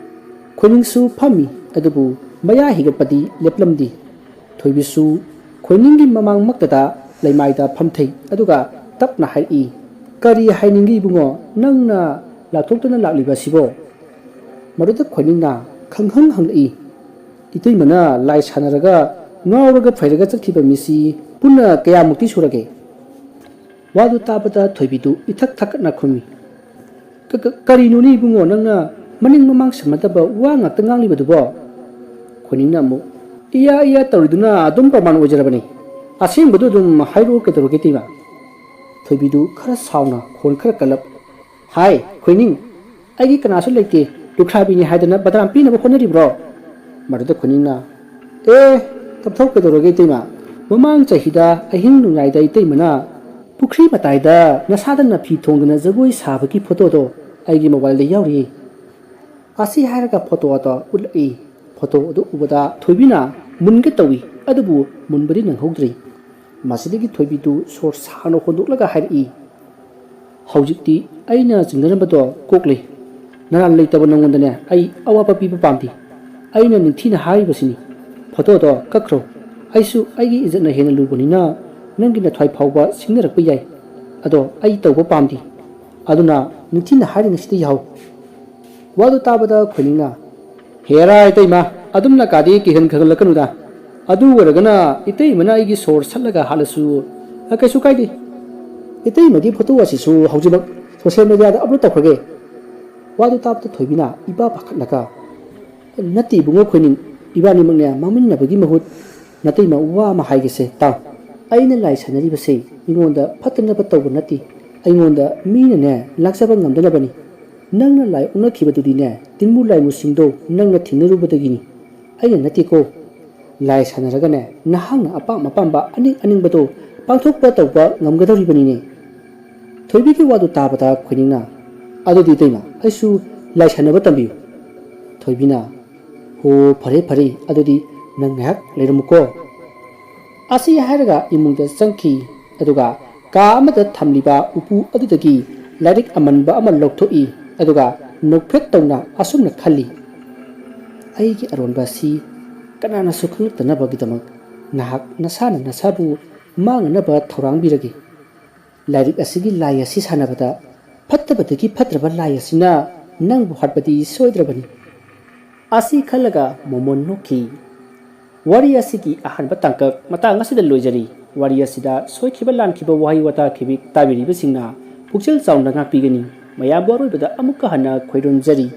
ꯈꯣꯏꯅꯤꯡꯁꯨ ꯐꯝꯃꯤ, ꯑꯗꯨꯕꯨ ꯃꯌꯥ ꯍꯤꯒꯠꯄꯗꯤ ꯂꯦꯞꯂꯝꯗꯦ꯫ ꯊꯣꯏꯕꯤꯁꯨ ꯈꯣꯏꯅꯤꯡꯒꯤ ꯃꯃꯥꯡꯃꯛꯇꯗ ꯂꯩꯃꯥꯏꯗ ꯐꯝꯊꯩ, ꯑꯗꯨꯒ ꯇꯞꯅ ꯍꯥꯏꯔꯛꯏ, "ꯀꯔꯤ ꯍꯥꯏꯅꯤꯡꯒꯦ ꯏꯕꯨꯡꯉꯣ? ꯅꯪꯅ ꯂꯥꯛꯊꯣꯛꯇꯅ ꯂꯥꯛꯂꯤꯕ ꯑꯁꯤꯕꯣ?" ꯃꯗꯨꯗ ꯈꯣꯏꯅꯤꯡꯅ ꯈꯪꯍꯪ ꯍꯪꯂꯛꯏ, "ꯏꯇꯩꯃꯅ ꯂꯥꯏ ꯁꯥꯟꯅꯔꯒ ꯉꯥꯎꯔꯒ ꯐꯩꯔꯒ ꯆꯠꯈꯤꯕ ꯃꯤꯁꯤ ꯄꯨꯟꯅ ꯀꯌꯥꯃꯨꯛꯇꯤ ꯁꯨꯔꯒꯦ?" ꯋꯥꯗꯨ ꯇꯥꯕꯗ ꯊꯣꯏꯕꯤꯗꯨ ꯏꯊꯛ ꯊꯛꯀꯠꯅ ꯈꯨꯝꯃꯤ, "ꯀ-, ꯀ-, ꯀꯔꯤꯅꯣꯅꯦ ꯏꯕꯨꯡꯉꯣ, ꯅꯪꯅ ꯃꯅꯤꯡ ꯃꯃꯥꯡ ꯁꯝꯅꯗꯕ ꯋꯥ ꯉꯥꯛꯇ ꯉꯥꯡꯂꯤꯕꯗꯨꯕꯣ?" ꯈꯣꯏꯅꯤꯡꯅ ꯑꯃꯨꯛ, "ꯏꯌꯥ ꯏꯌꯥ ꯇꯧꯔꯤꯗꯨꯅ ꯑꯗꯨꯝ ꯄ꯭ꯔꯃꯥꯟ ꯑꯣꯏꯖꯔꯕꯅꯤ꯫ ꯑꯁꯦꯡꯕꯗꯨ ꯑꯗꯨꯝ ꯍꯥꯏꯔꯛꯑꯣ ꯀꯩꯗꯧꯔꯒꯦ ꯏꯇꯩꯃ?" ꯊꯣꯏꯕꯤꯗꯨ ꯈꯔ ꯁꯥꯎꯅ ꯈꯣꯟ ꯈꯔ ꯀꯜꯂꯞ, "ꯍꯥꯏ ꯈꯣꯏꯅꯤꯡ, ꯑꯩꯒꯤ ꯀꯅꯥꯁꯨ ꯂꯩꯇꯦ, ꯂꯨꯈ꯭ꯔꯥꯕꯤꯅꯤ ꯍꯥꯏꯗꯅ ꯕꯗꯅꯥꯝ ꯄꯤꯅꯕ ꯍꯣꯠꯅꯔꯤꯕ꯭ꯔꯣ?" ꯃꯗꯨꯗ ꯈꯣꯏꯅꯤꯡꯅ, "ꯑꯦ, ꯇꯞꯊꯧ ꯀꯩꯗꯧꯔꯒꯦ ꯏꯇꯩꯃ? ꯃꯃꯥꯡ ꯆꯍꯤꯗ ꯑꯍꯤꯡ ꯅꯣꯡꯌꯥꯏꯗ ꯏꯇꯩꯃꯅ ꯄꯨꯈ꯭ꯔꯤ ꯃꯇꯥꯏꯗ ꯅꯁꯥꯗ ꯅꯥꯐꯤ ꯊꯣꯡꯗꯅ ꯖꯒꯣꯏ ꯁꯥꯕꯒꯤ ꯐꯣꯇꯣꯗꯣ ꯑꯩꯒꯤ ꯃꯣꯕꯥꯏꯜꯗ ꯌꯥꯎꯔꯤꯌꯦ꯫" ꯑꯁꯤ ꯍꯥꯏꯔꯒ ꯐꯣꯇꯣ ꯑꯗꯣ ꯎꯠꯂꯛꯏ꯫ ꯐꯣꯇꯣ ꯑꯗꯨ ꯎꯕꯗ ꯊꯣꯏꯕꯤꯅ ꯃꯨꯟꯒꯦ ꯇꯧꯏ, ꯑꯗꯨꯕꯨ ꯃꯨꯟꯕꯗꯤ ꯅꯪꯍꯧꯗ꯭ꯔꯦ꯫ ꯃꯁꯤꯗꯒꯤ ꯊꯣꯏꯕꯤꯗꯨ ꯁꯣꯔ ꯁꯥꯡꯅ ꯍꯣꯟꯗꯣꯛꯂꯒ ꯍꯥꯏꯔꯛꯏ, "ꯍꯧꯖꯤꯛꯇꯤ ꯑꯩꯅ ꯆꯤꯡꯅꯔꯝꯕꯗꯣ ꯀꯣꯛꯂꯦ꯫ ꯅꯔꯥꯜ ꯂꯩꯇꯕ ꯅꯉꯣꯟꯗꯅꯦ ꯑꯩ ꯑꯋꯥꯕ ꯄꯤꯕ ꯄꯥꯝꯗꯦ꯫ ꯑꯩꯅ ꯅꯤꯡꯊꯤꯅ ꯍꯥꯏꯔꯤꯕꯁꯤꯅꯤ꯫ ꯐꯣꯇꯣꯗꯣ ꯀꯛꯈ꯭ꯔꯣ꯫ ꯑꯩꯁꯨ ꯑꯩꯒꯤ ꯏꯖꯠꯅ ꯍꯦꯟꯅ ꯂꯨꯕꯅꯤꯅ ꯅꯪꯒꯤ ꯅꯊ꯭ꯋꯥꯏ ꯐꯥꯎꯕ ꯁꯤꯡꯅꯔꯛꯄ ꯌꯥꯏ꯫ ꯑꯗꯣ ꯑꯩ ꯇꯧꯕ ꯄꯥꯝꯗꯦ꯫ ꯑꯗꯨꯅ ꯅꯤꯡꯊꯤꯅ ꯍꯥꯏꯔꯤꯉꯩꯁꯤꯗ ꯌꯥꯍꯧ꯫ ꯋꯥꯗꯨ ꯇꯥꯕꯗ ꯈꯣꯏꯅꯤꯡꯅ, "ꯍꯦꯔꯥ ꯏꯇꯩꯃ, ꯑꯗꯨꯝꯅ ꯀꯥꯗꯤ ꯀꯤꯍꯟ ꯈꯪꯍꯜꯂꯛꯀꯅꯨꯗ꯫ ꯑꯗꯨ ꯑꯣꯏꯔꯒꯅ ꯏꯇꯩꯃꯅ ꯑꯩꯒꯤ ꯁꯣꯔ ꯁꯠꯂꯒ ꯍꯥꯠꯂꯁꯨ, ꯑ, ꯀꯩꯁꯨ ꯀꯥꯏꯗꯦ꯫ ꯏꯇꯩꯃꯒꯤ ꯐꯣꯇꯣ ꯑꯁꯤꯁꯨ ꯍꯧꯖꯤꯛꯃꯛ ꯁꯣꯁꯤꯌꯦꯜ ꯃꯦꯗꯤꯌꯥꯗ ꯑꯞꯂꯣꯗ ꯇꯧꯈ꯭ꯔꯒꯦ"꯫ ꯋꯥꯗꯨ ꯇꯥꯕꯗ ꯊꯣꯏꯕꯤꯅ ꯏꯄꯥ ꯄꯥꯈꯠꯂꯒ, "ꯅꯠꯇꯦ ꯏꯕꯨꯡꯉꯣ ꯈꯣꯏꯅꯤꯡ, ꯏꯕꯥꯅꯤꯃꯛꯅꯦ ꯃꯥꯡꯃꯤꯟꯅꯕꯒꯤ ꯃꯍꯨꯠ ꯅꯇꯩꯃ ꯋꯥ ꯑꯃ ꯍꯥꯏꯒꯦꯁꯦ ꯇꯥꯎ꯫ ꯑꯩꯅ ꯂꯥꯏ ꯁꯥꯟꯅꯔꯤꯕꯁꯦ ꯃꯤꯉꯣꯟꯗ ꯐꯠꯇꯅꯕ ꯇꯧꯕ ꯅꯠꯇꯦ, ꯑꯩꯉꯣꯟꯗ ꯃꯤꯅꯅꯦ ꯂꯥꯛꯆꯕ ꯉꯝꯗꯅꯕꯅꯤ꯫ ꯅꯪꯅ ꯂꯥꯏ ꯑꯣꯛꯅꯈꯤꯕꯗꯨꯗꯤꯅꯦ ꯇꯤꯟꯕꯨ ꯂꯥꯏꯃꯨ ꯁꯤꯡꯗꯣ ꯅꯪꯅ ꯊꯦꯡꯅꯔꯨꯕꯗꯒꯤꯅꯤ, ꯑꯩꯅ ꯅꯠꯇꯦꯀꯣ꯫ ꯂꯥꯏ ꯁꯥꯟꯅꯔꯒꯅꯦ ꯅꯍꯥꯛꯅ ꯑꯄꯥꯝ ꯑꯄꯥꯝꯕ ꯑꯅꯤꯡ ꯑꯅꯤꯡꯕꯗꯣ ꯄꯥꯡꯊꯣꯛꯄ ꯇꯧꯕ ꯉꯝꯒꯗꯧꯔꯤꯕꯅꯤꯅꯦ"꯫ ꯊꯣꯏꯕꯤꯒꯤ ꯋꯥꯗꯨ ꯇꯥꯕꯗ ꯈꯣꯏꯅꯤꯡꯅ, "ꯑꯗꯨꯗꯤ ꯏꯇꯩꯃ, ꯑꯩꯁꯨ ꯂꯥꯏ ꯁꯥꯟꯅꯕ ꯇꯝꯕꯤꯌꯨ"꯫ ꯊꯣꯏꯕꯤꯅ, "ꯍꯣ, ꯐꯔꯦ ꯐꯔꯦ, ꯑꯗꯨꯗꯤ ꯅꯪ ꯉꯥꯏꯍꯥꯛ ꯂꯩꯔꯝꯃꯨꯀꯣ"꯫ ꯑꯁꯤ ꯍꯥꯏꯔꯒ ꯏꯃꯨꯡꯗ ꯆꯪꯈꯤ꯫ ꯑꯗꯨꯒ ꯀꯥ ꯑꯃꯗ ꯊꯝꯂꯤꯕ ꯎꯄꯨ ꯑꯗꯨꯗꯒꯤ ꯂꯥꯏꯔꯤꯛ ꯑꯃꯟꯕ ꯑꯃ ꯂꯧꯊꯣꯛꯏ꯫ ꯑꯗꯨꯒ ꯅꯣꯛꯐꯦꯠ ꯇꯧꯅ ꯑꯁꯨꯝꯅ ꯈꯜꯂꯤ, "ꯑꯩꯒꯤ ꯑꯔꯣꯟꯕ ꯑꯁꯤ ꯀꯅꯥꯅꯁꯨ ꯈꯪꯂꯛꯇꯅꯕꯒꯤꯗꯃꯛ ꯅꯍꯥꯛ ꯅꯁꯥꯅ ꯅꯁꯥꯕꯨ ꯃꯥꯡꯅꯅꯕ ꯊꯧꯔꯥꯡꯕꯤꯔꯒꯦ꯫ ꯂꯥꯏꯔꯤꯛ ꯑꯁꯤꯒꯤ ꯂꯥꯏ ꯑꯁꯤ ꯁꯥꯟꯅꯕꯗ ꯐꯠꯇꯕꯗꯒꯤ ꯐꯠꯇ꯭ꯔꯕ ꯂꯥꯏ ꯑꯁꯤꯅ ꯅꯪꯕꯨ ꯍꯥꯠꯄꯗꯤ ꯁꯣꯏꯗ꯭ꯔꯕꯅꯤ"꯫ ꯑꯁꯤ ꯈꯜꯂꯒ ꯃꯣꯃꯣꯟ ꯅꯣꯛꯈꯤ꯫ ꯋꯥꯔꯤ ꯑꯁꯤꯒꯤ ꯑꯍꯥꯟꯕ ꯇꯥꯡꯀꯛ ꯃꯇꯥꯡ ꯑꯁꯤꯗ ꯂꯣꯏꯖꯔꯤ꯫ ꯋꯥꯔꯤ ꯑꯁꯤꯗ ꯁꯣꯏꯈꯤꯕ ꯂꯥꯟꯈꯤꯕ ꯋꯥꯍꯩ ꯋꯥꯇꯥ ꯈꯤꯕꯤꯛ ꯇꯥꯕꯤꯔꯤꯕꯁꯤꯡꯅ ꯄꯨꯛꯆꯦꯜ ꯆꯥꯎꯅ ꯉꯥꯛꯄꯤꯒꯅꯤ꯫ ꯃꯌꯥꯝꯕꯨ ꯑꯔꯣꯏꯕꯗ ꯑꯃꯨꯛꯀ ꯍꯟꯅ ꯈꯣꯏꯔꯨꯝꯖꯔꯤ꯫